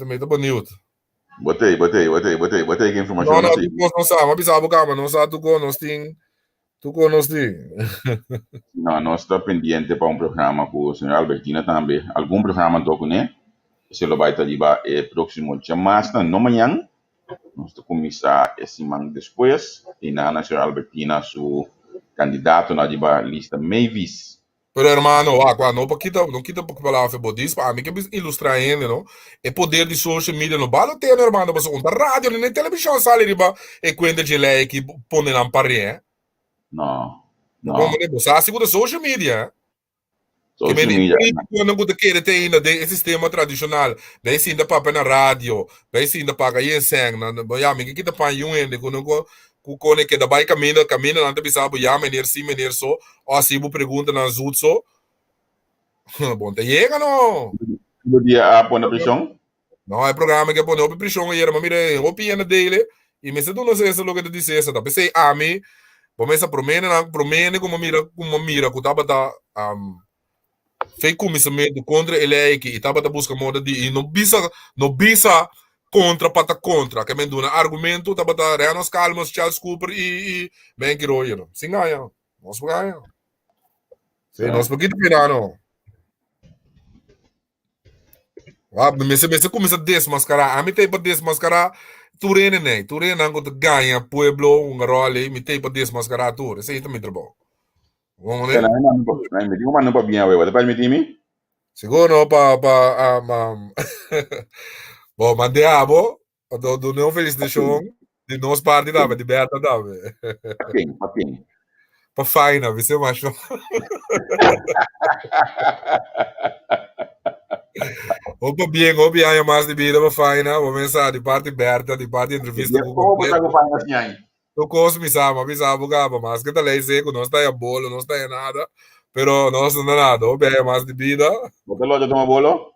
mi ta benieuwd.
Bo tei, bo tei, bo tei, bo tei, bo tei ki
No,
informashon
no,
así.
tur kos nos sa. Ma bisa bo kaba, nos sa tur kos nos tin, tur kos nos tin.
No, nos ta pendiente pa un programa ku señor Albertina tambe. Algun programa anto kuné. Esei lo bai ta riba e próksimo djamasnan, no mañan. Nos ta kuminsá e siman despues. I nan señor Albertina su kandidatonan riba lista Mavis.
Pero hermano, wak, wak, no pa kita, no kita palabra fe bo dis, pa ami ke bis ilustra hende, no? E poder di social media no balo tene, hermano, pasobra un ta radio ni televishon sali riba e kuenta dje lei ki pone nan pare, eh?
No, no.
Bo bo sa si ku ta social media, eh? Ke
Social
men e
media.
politikonan ku ta kere te ainda den e sistema tradishonal, bai sinta papia na radio, bai sinta paga yen sèn, nan, bo ya, mi ke kita paña yun hende ku no Ku kone keda bai kaminda, kaminda nan ta bisa bo ya meneer si meneer so, o hasi bo pregunta nan zoet so. Bon ta yega no.
Bo dia a pone prishon?
No, e programa ke a pone hopi prishon ayera, ma mira hopi hende dele i mester duna Cesar loke ta di Cesar. Ta p'esei ami, bo mester promé nan, promé hende ku mi mira, ku mi mira ku tabata Fe kuminsamentu kontra e lei aki i tabata buska moda di i no bisa no bisa kontra pa ta kontra ke men duna argumentu tabata Renos Calmos, Charles Cooper i i Benki Royer no sin gaña nos por gaña si nos por kita pena no Wak mester mester kuminsa desmaskará ami ta pa desmaskará tur hende nei tur hende nan ku ta gaña pueblo un ròl ei mi ta pa desmaskará tur esei ta mi trabou. Bon,
Sena, mi manda pa, mi digo manda pa bien awe, bo ta permití mi?
Sigur no pa pa um, um, bo mandé abo, do do un felicitacion di nos parti tambe, di Berta tambe.
Pa ken? Pa ken?
Pa Faina, bisa macho. Hopi bien, hopi aña mas di vida pa Faina, bo mensa di parti Berta, di parti entrevista
ku Como bo ta ku Faina siña?
Tur kos mi sa, ma bisa bo kaba, maske ta lei seku, no sta ya bolo, no sta ya nada, pero nos no ta nada, hopi haya mas di bida.
Bo ta loja tuma bolo?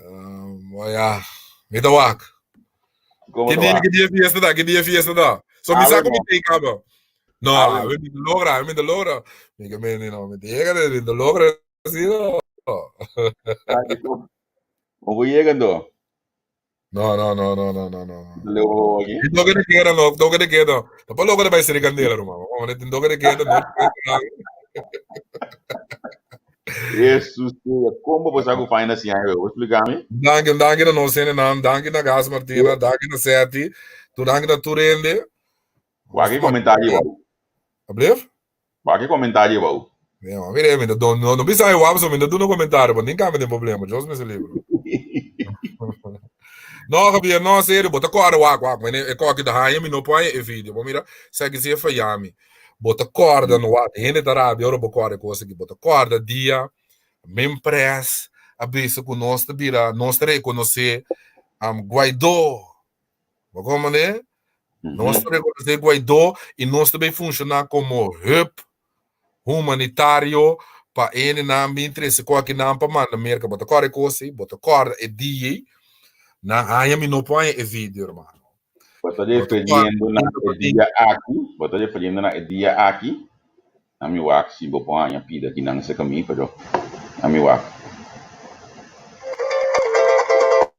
Um, ya, mi ta wak.
Como
Ki
ta
dia,
wak?
ki dia fiesta ta? Ki dia fiesta ta? So mi
Awe
sa ku mi
no.
tei kaba. No,
Awe
awe mi ta logra, awe mi ta logra. Mi ke meni no, mi ta yega de, mi ta logra si no.
Como yega ando?
No, no, no, no, no, no, no.
Leo aquí.
E toque de queda, no, toque de queda. Tampoco loco de vai ser candela, hermano. Vamos, tem toque de queda, no.
Jesus, como você com faina assim aí? Vou explicar-me.
Danke, danke na nos nan, danke na Gas Martina, danke na Seti, tu danke na Turende.
Waki comentário, bau.
Ablief?
Waki comentário, bau.
No, mire, mi no, no, no bisa igual, so mi no duna comentario, but ninca mi tin problema, Dios me se libra. No, Javier, no, serio, bo ta corda wak, wak, mene, e koki ta haya, mi no por haya e video, bo mira, sa ki si e faya mi. Bo ta corda, no wak, hende ta rabia ora bo corda e cosa aki, bo ta corda dia, Minpres a bisa ku nos ta bira, nos ta rekonosé um, Guaidó. Bo komprendé? Nos ta rekonosé Guaidó i nos ta bai funshoná komo hub humanitario pa hendenan bin trese kokinan pa manda Merka. Bo ta kòrda e kos ei? Bo ta kòrda e dia ei? Nan haña mi no por haña e video, hermano.
Bo ta referiendo na e dia aki, bo ta referiendo na e dia aki. Ami wak si bo por haña pida kinan serka mi, pero ami wak.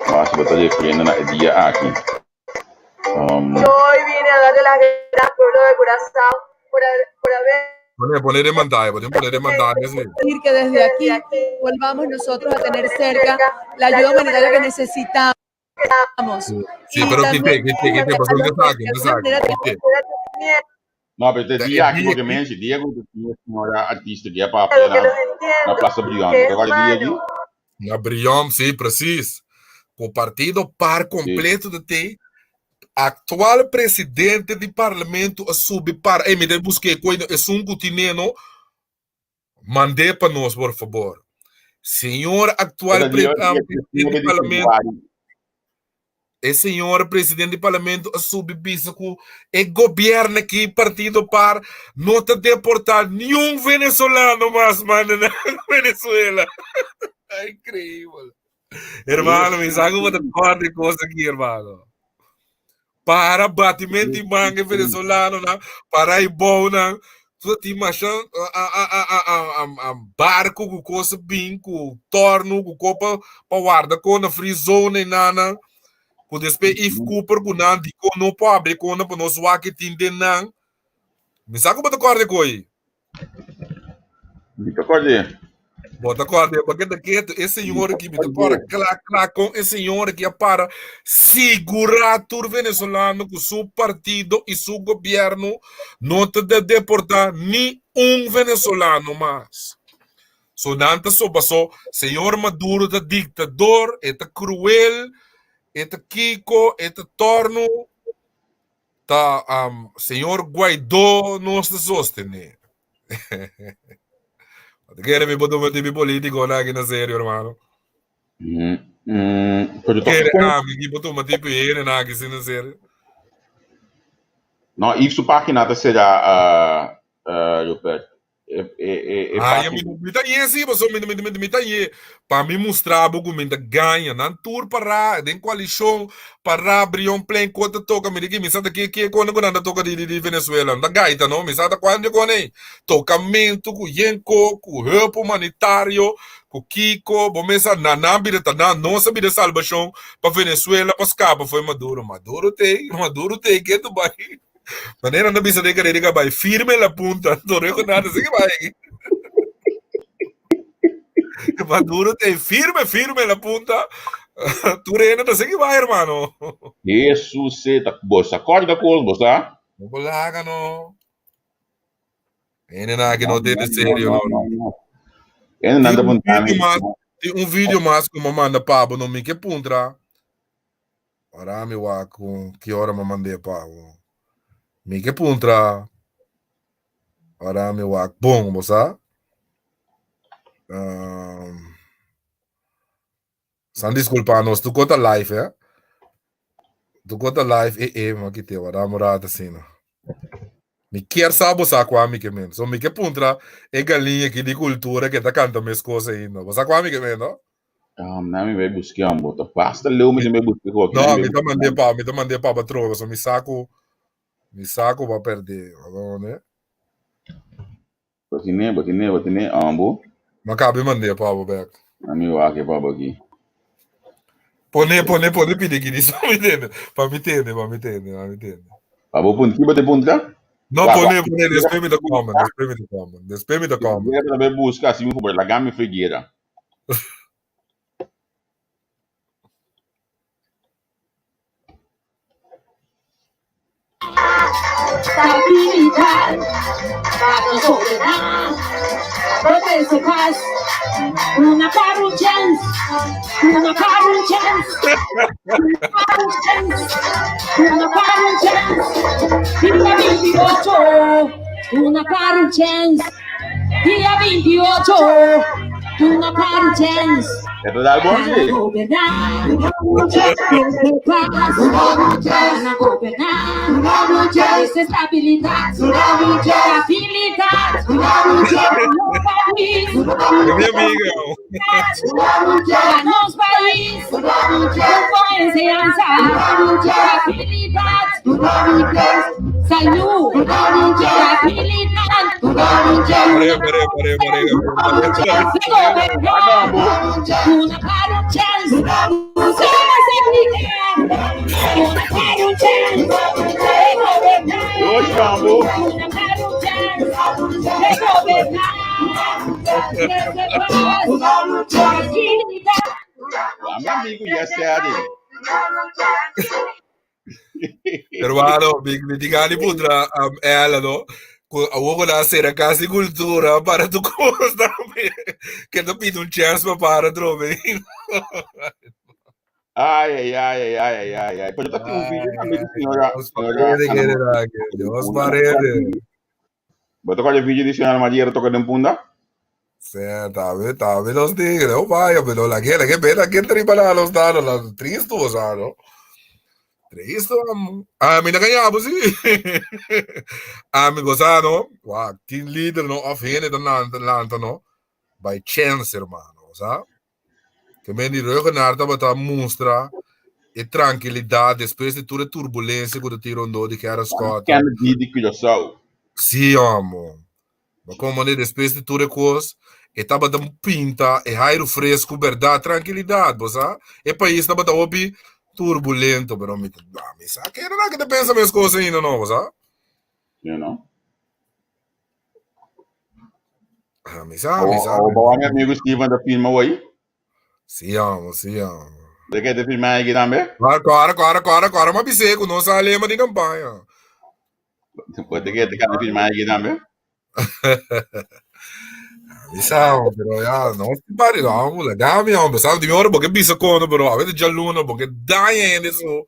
Wak si bo ta refiriendo na e dia aki. Um,
Yo hoy vine a darle las gracias al pueblo de Curazao por, por haber
Pone, pone de pantalla, pone, pone de pantalla, sí.
Decir que desde aquí volvamos nosotros a tener cerca la ayuda humanitaria que necesitamos.
Sí, pero quité, quité, quité, pasó un saque, un saque, quité.
No, pero te dia aki porque men si dia ku tinha senhora artista que é papia na na Plaza Brion. Te acorda dia aki?
Na Brion, sí, precies. Ku partido par completo de te actual presidente di parlamento a subi par. Ey, mi debe busque koino esun ku tineno. Mand'é pa nos, por fabor. Señor actual presidente di parlamento. E señor presidente di parlamento a subi bisa ku e gobierno aki, partido par, no ta deportá niun venezolano mas manda na Venezuela. Increíble. Hermano, mi sa ku bo ta kòrda e kos aki, hermano. Para batimento di manga venezolanonan, para e bounan. Tu tin masha a a a a a a a barco ku kos bin ku torno ku ko pa pa warda ko na free zone nana. Ku despues Yves Cooper ku nan di ko no por habri kona pa nos wak ke tin den nan. Mi sa ku bo ta kòrda e koi.
Mi ta kòrda.
Bo ta kòrda, bo keda ketu. E señor aki, mi ta kòrda kla kla kon e señor aki a para sigurá tur venezolano ku su partido i su gobièrnu no ta de deportá ni un venezolano mas. So nan ta so pasó señor Maduro ta diktador, e ta kruel, e ta kiko, e ta tòrnu. Ta um, señor Guaidó nos ta sostené. Te kere mi bodo meti mi político na aquí na serio, hermano.
Mm, mm, pero
Kere
toch,
a mi ki bodo meti pi na aquí sin serio.
No, if su página ta será uh, uh, Rupert. E, e, e, e
Ai, mi,
página.
mi ta ye sí, paso mi, mi, mi, mi ta ye. Pa mi mustra bo ku mi ta gaña. Nan tur para den koalishon, para Brion Plein kota toka. Mi di ki mi sa ta ke ke kone ku nan ta toka di, di, di Venezuela. No ta gaita no, mi sa ta kuan di kone ei. Tokamentu ku yenko, ku hulp humanitario, ku kiko, bo mesa na nan bira ta nan nos a bira salbashon pa Venezuela pa skapa fo'i Maduro. Maduro t'ei, Maduro t'ei ke tu bai. Manera no bisa de carrera que bai firme la punta. No reco nada, así que bai. Maduro te firme, firme la punta. Tu rena, así que bai, hermano.
Jesus, ta bo sa corda cos, bo sa?
No bolaga no. Ene na que no tiene serio.
No, no, no. Ene nanda
Tin un
punta
video mas, tin un video mas ku mi manda pabo, no mi ke puntra. Ora mi wak ku ki ora mi mand'é pa bo. Mi ke puntra ora mi wak bon, bo sa? Um, san disculpa nos, tu kota live, eh? Tu kota live, eh, eh, ma kite, wara un rato asina. Mi kier sa bo sa kua mi ke men. So mi ke puntra e galiña ki di kultura ke ta kanta mes kos ainda. Bo sa kua mi ke men, no?
Um, na mi bai buske un bota. Basta leu mi bai buske ko.
No, mi ta mandé pa, mi ta mandé pa patrón, so mi saco, mi saco va perde. Ne?
Botine, botine, botine, ambo.
Ma cabe mandé pa bo back.
Na mi wak pa bo aki.
Pone, pone, pone pidi kini pa mi tende, pa mi tende, pa mi tende, pa mi tende.
Pa bo punt, kiba te puntra?
No,
Wak,
pone,
wak.
pone, después mi ta comment, después mi ta comment, después mi ta comment.
Figuera ta busca así mi por lagami Figuera.
Stabilidat pa nos goberná. Bo trese pas, duna par un chèns, duna par un chèns, duna par un chèns, duna par un chèns. Dia 28, duna par un chèns. Dia 28, duna par un chèns.
E ta dal bon si.
Mi amiga. Pare, pare, pare, pare.
Dos kambo. Mi amigo ya sedi.
Hermano, mi, mi diga ni putra um, ela, no? Ku awo ku na sera kasi kultura para tu kos tambe. Que te pide un chance pa para trove.
Ai, ai, ai, ai, ai, ai, ai. Pero ta tin un video tambe di señora.
Dios
Señora
parede,
Ana
kere dake. Dios parede.
Bo ta kòrda video di señora Ana Maria toka den punda?
Sí, tambe, tambe los tigres. Oh, vaya, pero la que, la que, la que tripa la los danos, la tristo, o sea, no? Tristo, amo. Ah, mi na kanya, sí. Ah, mi goza, no? Wah, team leader, no? Of hende ta lanta, lanta, no? By chance, hermano, o sea. Ke men di Ruggenaar tabata mustra e trankilidat despues di tur e turbulensia ku ta tin rondó di Gerrit Schotte.
Kennedy di Curaçao.
Sí, amo. Ma komo ne despues di tur e kos, e tabata pinta e hairu fresku bèrdat, trankilidat, bo sa. E pais tabata hopi turbulento, pero mi ta, mi sa kere nan ke ta pensa mes kos ainda no, bo sa.
You know?
Ah, mi sa, mi sa.
O bawa mi amigo Steven ta filma hoy.
Sí, amo, sí, amo.
De que te filma aquí también?
Agora, agora, agora, agora, ma bisé ku nos a lema di campaña.
De que te kan filma aquí también?
Mi sa, pero ya, no pare, no, la gami, hombre, sabe, di ora porque bisa kono, pero a veces ya luna, porque daña en eso,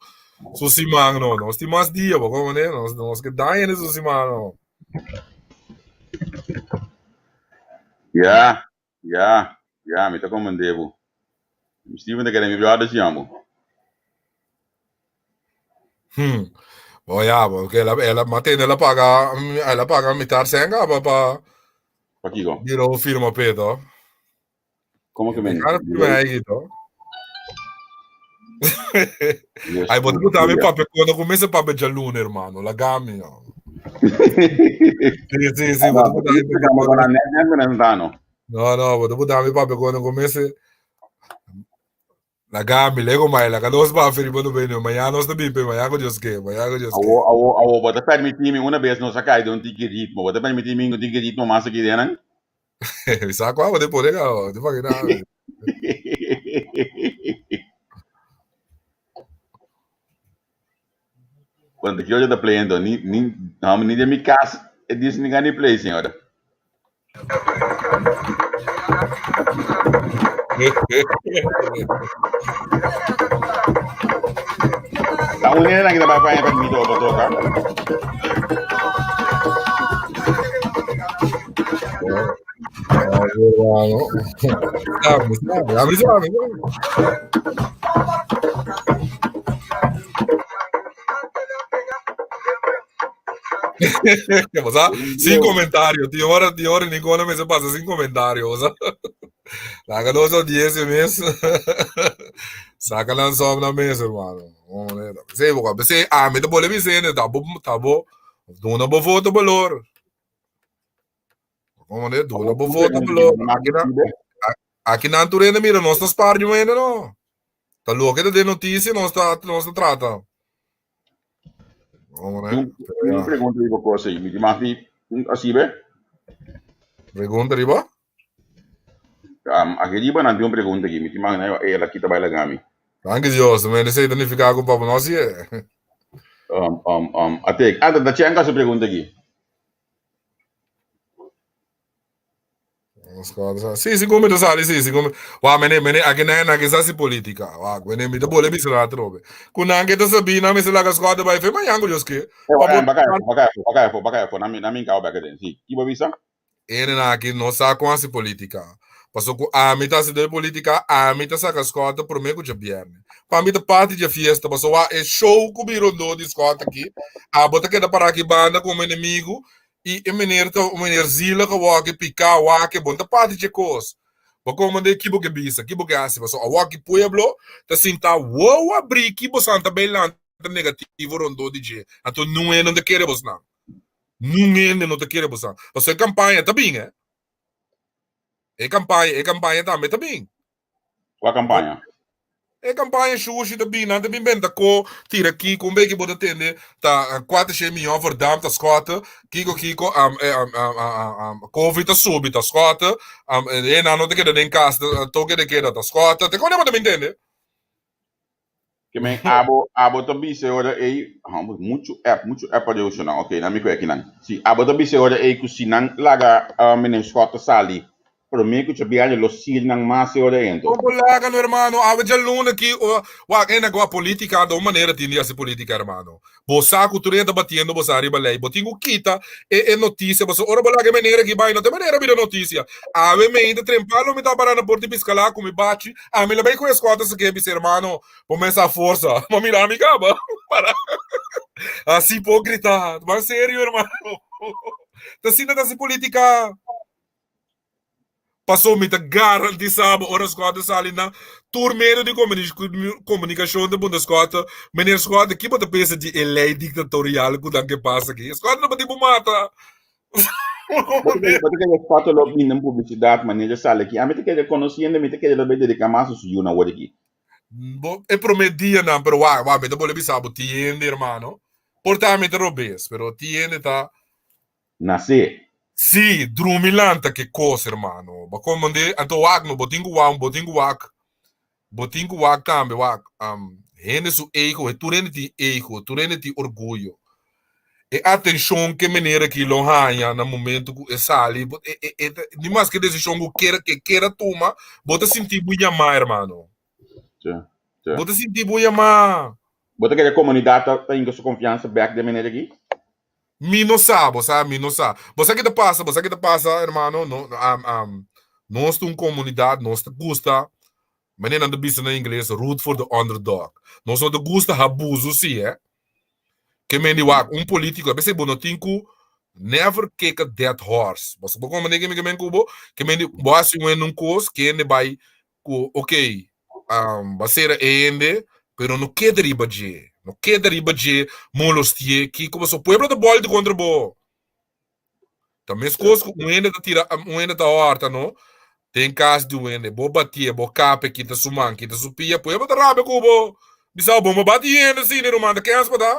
su simang, no, no, sti mas dia, porque como ne, no, no, que daña en su simang, no.
Ja, ja, ja, mi ta komende bo. Steven ta kere mi brother si amo.
Bo ya, porque ela, ela, matene, ela paga, ela paga mitar senga pa, pa,
Pa kiko?
biro firma peto.
Como que men?
Cara firma aí, to. Ai, bo te mi papia quando começa papia gialuna, hermano, la gami. No. Sí, sí, sí, bo te No, no, bo te mi papia quando começa La gami, lego mai, la nos ba feri bono bene, mañana nos ta bimpe, mañana con Dios que, mañana con Dios que.
Awo, awo, awo, bo ta permitimi una vez nos a cai de un tiki ritmo. Bo ta permitimi un tiki ritmo mas aki denan?
Sa kwa bo te pone ka, te pa na.
Quando que hoje tá playando, ni ni não, ni de mi casa, e disse ni gani play, senhora. Tá um nena que tá para para mim do tocar.
Sabe, sabe, abre, sabe. O sea, sin comentario, tío, ahora, tío, ahora ninguna me se pasa sin comentario, o sea. La que no 10 mes. Saca la sombra mesa, hermano. Sí, porque sí, ah, me te pone vicente, tabo, tabo, duna bo voto valor. Como ne, duna bo voto valor. Aqui na, aqui na Turena, mira, nós está sparring ainda, não. Tá louco de notícia, nós tá, nós tá trata. Como ne?
Uma pergunta aí, você, me mati assim, be?
Pergunta riba?
Aqui riba não tem uma pergunta aqui, me imagina ela aqui tá baila gami.
Dank Dios, me sei identificar com papo nós é.
Um, um, um, ate, ah, da Tjenka su pregunta aki.
Sí, sí, come sali, sí, sí, come. Wa, mene, mene, aki na na sa si politica. Wa, mene, mi te bole bisa na trobe. Kunan ke te sabina, mi se laga squad bai fe, ma yango Dios ke.
Eh, wa, baka, baka, baka, baka, baka, na mi, na mi ka baka den. Sí, kibo bisa?
Ene na aki no sa kon hasi politica. Paso ku ami ta hasi den politica, ami ta saka Schotte prome ku djabierne. Pa mi ta parti dje fiesta, paso wak e show ku mi rondó di Schotte aki, abo ta keda para aki banda komo enemigu i e meneer ta un meneer zielig awor piká wak bon ta parti dje kos. Bo komand'é ki bo ke bisa, ki bo ke hasi, paso awor ki pueblo ta sinta wowo abrí ki bosan ta bay lanta negativo rondó di dje, anto nun'e no ta kere bosnan. Nun hende no ta kere bosan. Pasobra e kampaña ta bin, eh. E kampaña, e kampaña tambe ta bin.
Kua kampaña?
E kampaña shushi ta bin, nan ta bin benta ko, tira kiko, un beki bo ta tende ta 400 miyon verdamp ta skotte, kiko kiko, um, eh, um, um, um, um, covid ta subi ta skotte, um, eh, nan no ta keda den kas, toke de keda ta skotte, te kone bo ta bin tende?
Ke men abo abo ta bisa e ora ei, hombre, muchu app, muchu app pa Deus nan. Ok, nan mi kue akinan. Si abo ta bisa e ora ei ku si nan laga uh, meneer Schott ta sali promé ku Chabiaño lo sir nan mas e ora ei anto.
Kon laga no hermano, awe djaluna aki wak ena gua politica da un manera tin di hasi politica hermano. Bo sa ku tur hende ta batiendo bo sa riba lei. Bo tin ku kita e e notisia pasobra ora bo laga e manera aki bai no ta e manera bira notisia. Awe meinta trempa lo mi ta para na por di Piscalá ku mi bachi. Ami lo bai ku eskòlta si ke bisa hermano bo mester a forsa. Bo mira mi kaba para asi por grita. Ban serio hermano. Ta asina ta hasi politica. Paso mi ta garantisa bo ora Schotten sali na tur medio di comunicacion ta puntra Schotten, Meneer Schotten, ki bo ta pensa di e ley dictatorial cu nan ke pasa aki? Schotten no por tin bo mata.
Bo ta kere Schotten lo bini den publicidad manera sali aki? Ami ta kere conociendo mi ta kere lo bay dedica mas na su yunan awor aki.
Bo e prome dianan, pero wak, wak, mi ta bolbe bisa bo, tin hende hermano, por ta mi ta robes, pero tin hende ta
Nase.
Sí, drumi lanta ke kos, hermano. Bo komprendé? Anto wak no, bo tin ku wak, bo tin ku wak, bo tin ku wak tambe, wak. Um, hende su ego, e tur hende tin ego, tur hende tin orguyo. E atenshon ke meneer aki lo haña na momento ku e sali, bo, e, e, e, ni maske desishon ku kera, ke kera tuma, bo ta sinti bo yamá, hermano.
Sí, sí.
Bo ta sinti bo yamá.
Bo ta kere komunidat ta, ta hinka su konfiansa bèk den meneer aki?
Mi no sa, bo sa, mi no sa. Bo sa ki ta pasa, bo sa ki ta pasa, hermano, no, um, um, nos ta un comunidad, nos ta gusta, manera nan ta bisa na ingles, root for the underdog. Nos no ta gusta habuso si, eh. Ke men di wak, un politico, a veces bo no tin ku never kick a dead horse. Bo sa bo comprende ke mi ke men ku bo? Ke men di, bo hasi un hende un kos, ke hende bai ku ok um, ba sera e hende pero no keda riba dje no keda riba dje molostie kiko paso pueblo ta bolti kontra bo ta meskos ku un hende ta tira un hende ta horta no den kas di un hende bo batie bo kape kita su man kita su pia pueblo ta rabia ku bo bisa bo bo bati hende si ni ruman ta kens pa ta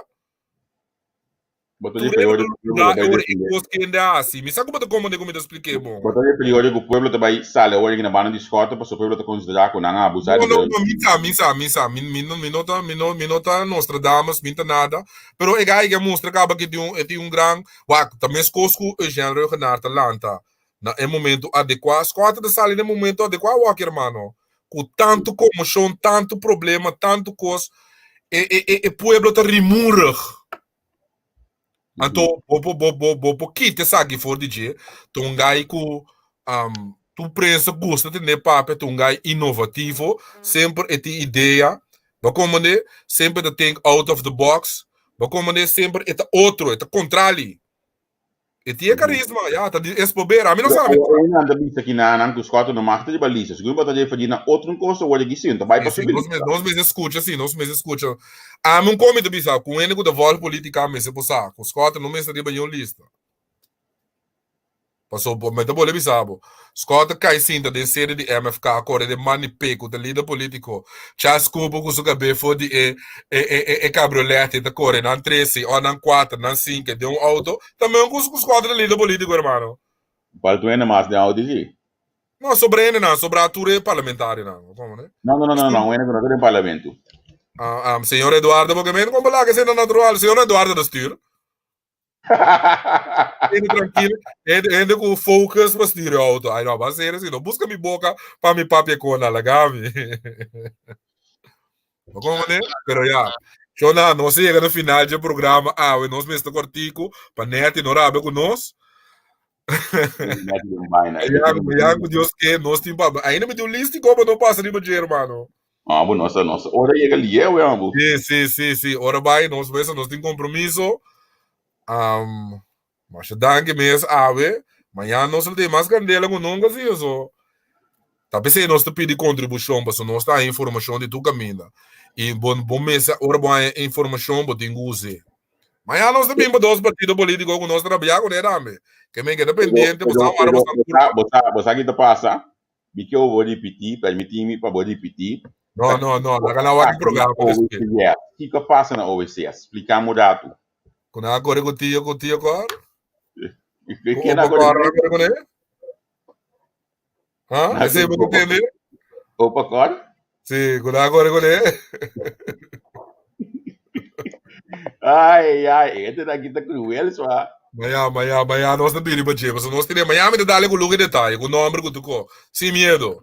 Bo ta di periódico ku pueblo ta bai
Ora e
defendé.
kos kende hasi. Mi sa ku bo ta komprende ku mi ta spliké bon.
Bo ta di periódico ku pueblo ta bai sali awor aki na banda di Schotten pasobra pueblo ta konsiderá ku nan a abusá
No,
di
no,
dje.
no, mi sa, mi sa, mi sa. Mi, mi, no, mi no ta, mi no, mi no ta Nostradamus, mi ta nada. Pero e gai ke mustra kaba ke tin un, e tin un gran, wak, ta meskos ku Eugène Reugenaar ta lanta na e momento adekuá. Schotten ta sali na e momento adekuá awor aki, hermano. Ku tantu komoshon, tantu problema, tantu kos, e, e, e, e pueblo ta rimurig. Anto bo bo bo bo bo por kita esaki for di dje, ta un gai ku um, tur prensa gusta tende papia, ta un gai inovativo, semper e tin idea, bo komprende? Semper ta think out of the box, bo komprende? Semper e ta otro, e ta kontrali. E tin e karisma, ya, ta di espober. Ami no
Pero
sa, ami no
awor nan ta bisa ki na nan ku Schotten no mag ta riba lista. Segun bo ta referí na otro un kos awor aki sí, ta bai pa
Sí,
subi
nos,
lista.
nos mester skucha, sí, nos mester skucha. Ami un komi ta bisa, ku hende ku ta vòlg politika mester por sa, ku Schotten no mester riba niun lista. Paso, bo, mi ta bolbe bisa bo, Schotten kai sinta den sede di MFK, kore den man di P, ku ta lider politiko. Charles Cooper ku su kabé for di e e e e cabriolet e ta kore nan trese o nan kuater nan sinke den un auto ta meun ku ku Schotten ta lider politiko hermano.
Falta un hende mas den auto si.
No sobra hende nan sobra tur e parlamentarionan.
No no no no no un hende ku no ta den parlamento.
Ah, ah, señor Eduardo, porque men como la que sea natural, señor Eduardo de stuur. Hende tranquilo, hende, hende ku focus pa stuur auto. Ai no, ba ser así, no busca mi boca pa mi papia con alagami. No como ne? Pero ya. Shona, nos llega na final de programa. Ah, we nos mester cortico, pa neti no rabe ku nos. Mañana, ku Dios ke, nos tin pa. Ainda me tin un listico pa no pasa riba dje, hermano.
Ah, bo nos, nos ora llega lié, we, abo.
Sí, sí, sí, sí. Ora bai, nos mesa, nos tin compromiso. Um, masha danki mes, awe. Mañana nos lo tin mas candela ku nunca, sí, so. Ta p'esei nos ta pidi kontribushon, pasobra nos ta haña informashon di tur kaminda. I bo bo mester, ora bo haña informashon, bo tin ku us'é. Mañana nos ta bin pa dos partido polítiko ku nos ta rabia kuné tambe. Ke men keda pendiente, bo sa wara bo sa
Bo sa, bo sa ki ta pasa? Mi ke bo ripití, permití mi pa bo ripití.
No, no, no, laga nan wak e programa despues.
OWCS, kiko a pasa na OWCS? Splika mi un ratu.
Ku nan a kore ku tio, ku tio kor? Ku opa kor nan a kore kuné? Ha? Esei bo ta tende?
Opa kor?
Sí, ku nan a kore kuné.
Ai, ai, e te aki ta cruel, swa.
Maya, maya, maya, nos ta bini pa dje, pasobra nos tene, maya mi ta dale ku luga e detaye, ku nomber ku tur ko, sin miedo.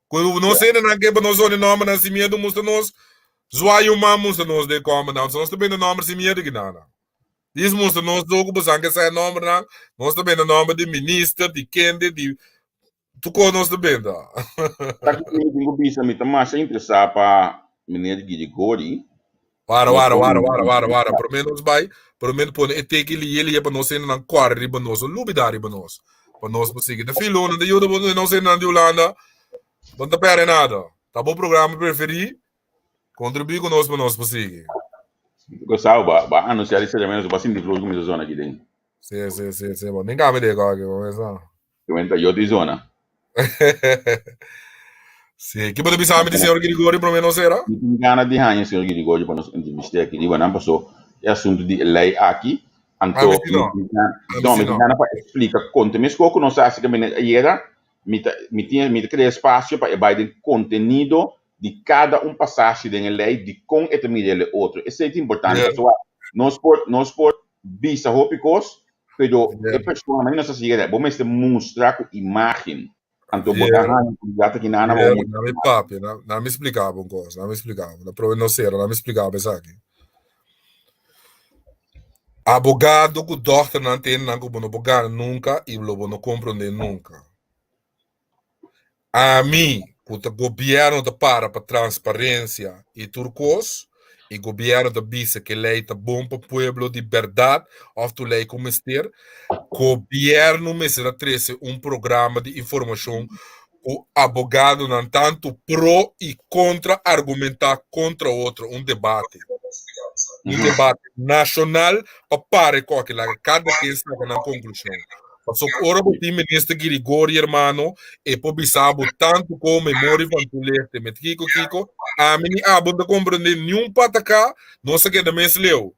Ku nos hendenan ke pa nos zone nombernan sin miedo mustra nos, zwaai un man mustra nos den kombernan, pasobra nos ta bende nomber sin miedo ki nana. Dis mustra nos do ku bosan ke sa e nombernan, nos ta bende nomber di minister, di kende, di tur ko nos ta benda.
Ta ku mi tin ku bisa mi ta masha interesá pa meneer Girigori.
Wara, wara, wara, wara, wara, wara. Promé nos bai, promé pone e teki liye liye pa nos hendenan kòrre riba nos, no lubidá riba nos. Pa nos por sigui. Ta filonan ta yuda bo nos hendenan di Hulanda. Bo no ta pèrdè nada. Ta bo programa preferí, kontribuí ku nos pa nos por sigui.
Gustavo, ba, ba anunciar di seriamente, ba sinti flor kuminsa zona aki den.
Sí, sí, sí, sí. Bo nin kami de aki, bo mesa.
Cuenta yo di zona.
Sí, ki bo ta bisa mi di señor Grigori prome nos era?
Mi tin gana di haña señor Grigori pa nos entrevist'é aki riba nan paso e asuntu di e lei aki. Anto
Ami si no.
mi tin gana,
Ami
no,
si
mi tin
no.
gana pa explica konte mes ku nos a hasi kaminda ayera, mi ta mi tin mi ta krea espasio pa e bai den kontenido di kada un pasashi den e lei dikon e ta mira el e otro. Esei ta importante
Yeah.
pasobra nos por nos por bisa hopi kos pero
Yeah.
e persona manera nos a sigui bo mester mustra ku imágen. Anto bo ta
Yeah.
haña ku ya ta kinana bo
Yeah,
mustra.
na mi papia, na, na mi explica bo un kos, na mi explica bo. Na prome no sera, na mi explica bo esaki. Abogado ku dokternan tene nan ku bo no por gana nunka i lo bo no komprende nunka. Ami ku ta gobierno ta para pa transparencia y tur cos y gobierno ta bisa ke ley ta bon pa pueblo di berdad of tur ley ku mester, gobierno mester a trece un programa di informacion ku abogadonan tanto pro y contra argumenta contra otro, un debate, un debate nacional pa para e koki laga kada ken saca nan conclusion. Pasobra ora bo tin minister Girigori hermano, e por bisa bo tantu ko memoria van toelichting met kiko kiko, ami ni abo no ta komprende niun pataka, nos a keda mes leu.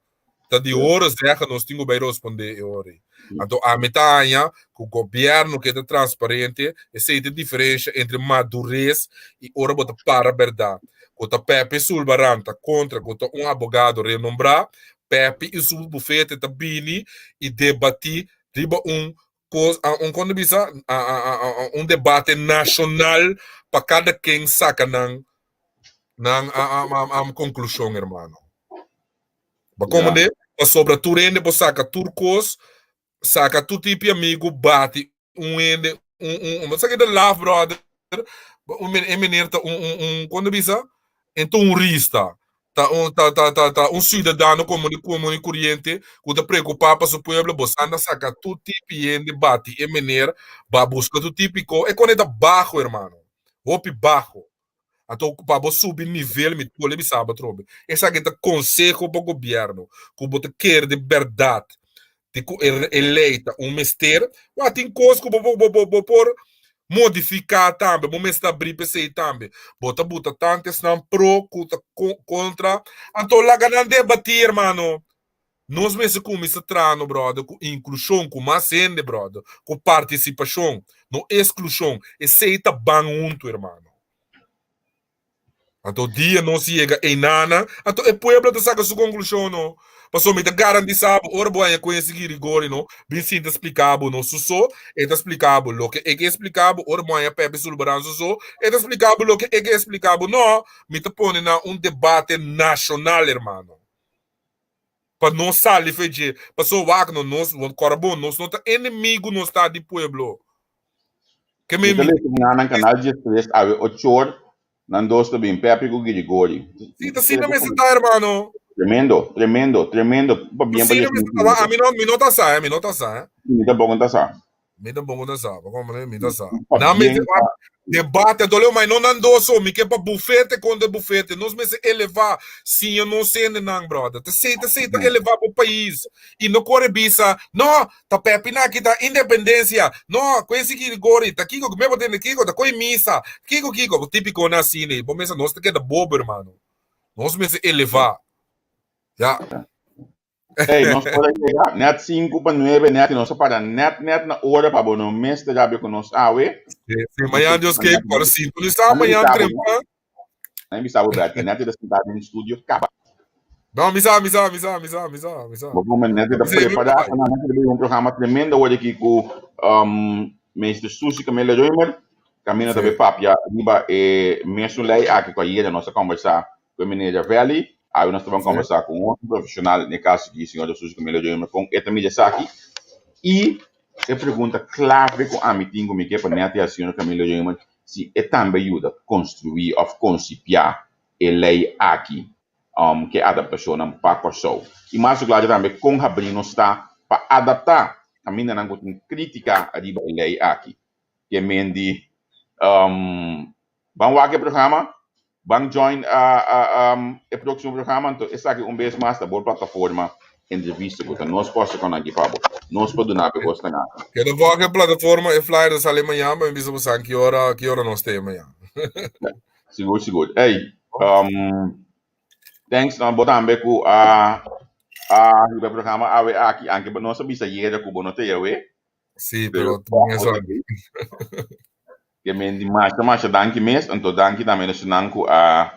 Ta di horen zeggen nos tin ku bai rosponde e ora ei. Anto ami ta haña ku gobièrnu ke ta transparente, esei ta e diferensha entre madures i ora bo ta para bèrdat. Ku ta Pepe Sulbaran ta kontra ku ta un abogado renombrá, Pepe i su bufete ta bini i debatí riba un kos un kon ta bisa un debate nashonal pa kada ken saka nan nan konklushon hermano. Bo komprende? Pasobra tur hende por saka tur kos, saka tur tipo amigu bati un hende un un un esaki ta laf brother un e meneer ta un un un kon ta bisa e ta un rista ta un ta ta ta ta un ciudadano komun komun i kuriente ku ta preokupá pa su pueblo bo sa anda saka tur tipi hende bati e meneer ba buska tur tipi ko e kone ta baho hermano hopi baho anto pa bo subi nivel mi por bisa bo atrobe esaki ta konseho pa gobièrnu ku bo ta kere di bèrdat di ku e lei ta un mester wak tin kos ku bo bo bo por modifiká tambe bo mester abrí p'esei tambe bo ta buta tantu esnan pro ku ta kontra anto laga nan debatí hermano nos mester kuminsá traha no bròder ku inklushon ku mas hende bròder ku partisipashon no esklushon esei ta ban huntu hermano. Anto dia nos yega einana, anto e pueblo ta saka su konklushon no. Pasobra mi ta garantisa bo, ora bo haña kuensi Girigori no, bin sinta splika bo no su so, e ta splika bo loke e ke splika bo, ora bo haña Pepe Sulbaran su so, e ta splika bo loke e ke splika bo. No, mi ta pone na un debate nashonal, hermano. Pa nos sali fe dje. Pasobra wak no, nos, kòrda bon, nos no ta enemigu nos ta di pueblo. Ke
Mi ta lesa na nan kanal 13 awe ochor Nan dos ta bin, Pepe ku Girigori.
Sí, ta asina mester ta, hermano.
Tremendo, tremendo, tremendo. Pa bien pa
Asina mester ta. Wa, ami no, mi no ta sa, eh, mi no ta sa, eh.
Mi tampoko no ta sa.
Mi tampoko no ta sa, pa komprende, mi ta sa.
Pa
Nan
bien
mester
pa.
Debate, anto leo, ma no nan dos so, mi ke pa bufete kontra bufete. Nos mester elevá, siña nos hendenan, brother. Ta esei, ta esei ta elevá bo pais. I no kore bisa, no, Ta Pepi na kita independencia. No, cu esi Girigori, ta kico me bo tende kico, ta coy misa, kico kico, tipico na asina, bo mesa nos ta keda bobo hermano. Nos mester eleva. Ya.
Hey, nos por a yega net 5 pa 9 net y nos a para net net na ora pa bo no mester rabia cu nos awe.
Si, si, mañana Dios ke por sintonisa mañana trempan.
Nan bisa bo Bertha, net ta sentá den studio kaba.
No, mi sa, mi sa, mi sa, mi sa, mi sa, mi sa.
Bo come net ta prepará, nan ta un programa tremendo awor aki ku um, Meester Susi Camilla Römer. Camina ta be papia riba e mesun lei aki ku ayera nos a kombersá ku e meneer Ravelli. Awe nos ta ban kombersá ku un otro profesional, den e kaso aki señora Susi Camilla Römer, kon e ta mira esaki. I e pregunta klave ku ami tin ku mi ke pa net e señora Camilla Römer si e tambe yuda konstruí òf konsipiá e lei aki ku e adaptashonnan pa Kòrsou. I mas klaro tambe kon habrí nos ta pa adaptá kamindanan ku tin krítika riba e lei aki. Ke men di ban wak e programa, ban join e próksimo programa, anto esaki un bes mas ta bo plataforma entrevista ku ta nos por hasi kon aki pa bo. Nos por duna bo e kosnan aki.
Keda wak e plataforma, e flyer ta sali mañan, pa mi bisa bo san ki ora, ki ora nos ta e mañan.
Sigur, sigur. Ey, um, thanks na bo tambe ku a a hiba e programa awe aki, anke bo nos a bisa yera ku bo no ta e awe.
Sí, pero también eso.
Ke men di masha masha danki mes, anto danki tambe na esnan ku a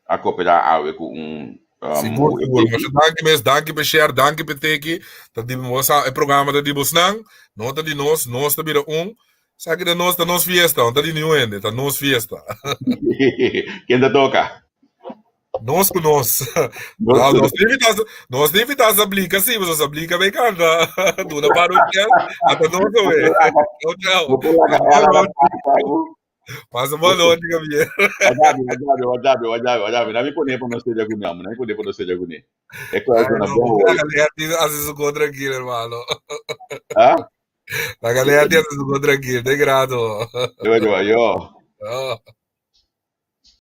a koperá awe ku un
um, Sigur, ku sigur. Masha danki mes, danki pe share, danki pe teki. Ta di bo sa, e programa ta di bosnan, no ta di nos, nos ta bira un. Sa ki ta nos, ta nos fiesta, no ta di niun hende, ta nos fiesta.
Ken ta toka?
Nos ku nos. No, nos ta invitá, nos ta invitá Sablika, sí, pasobra Sablika bai kanta. Duna par un chèns, ata nos awe. Chau, chau. Pasa boa noite, Gabriel.
Wajabi, wajabi, wajabi, wajabi, wajabi. Na mi pone pa nos seja kuné, amo. Na mi pone pa nos seja kuné. E cosa
Ay,
na
no,
bom
la galera tiene hace su cosa tranquila, hermano.
Ah?
La galera tiene su cosa tranquila, de grado.
Yo, yo, yo.
No.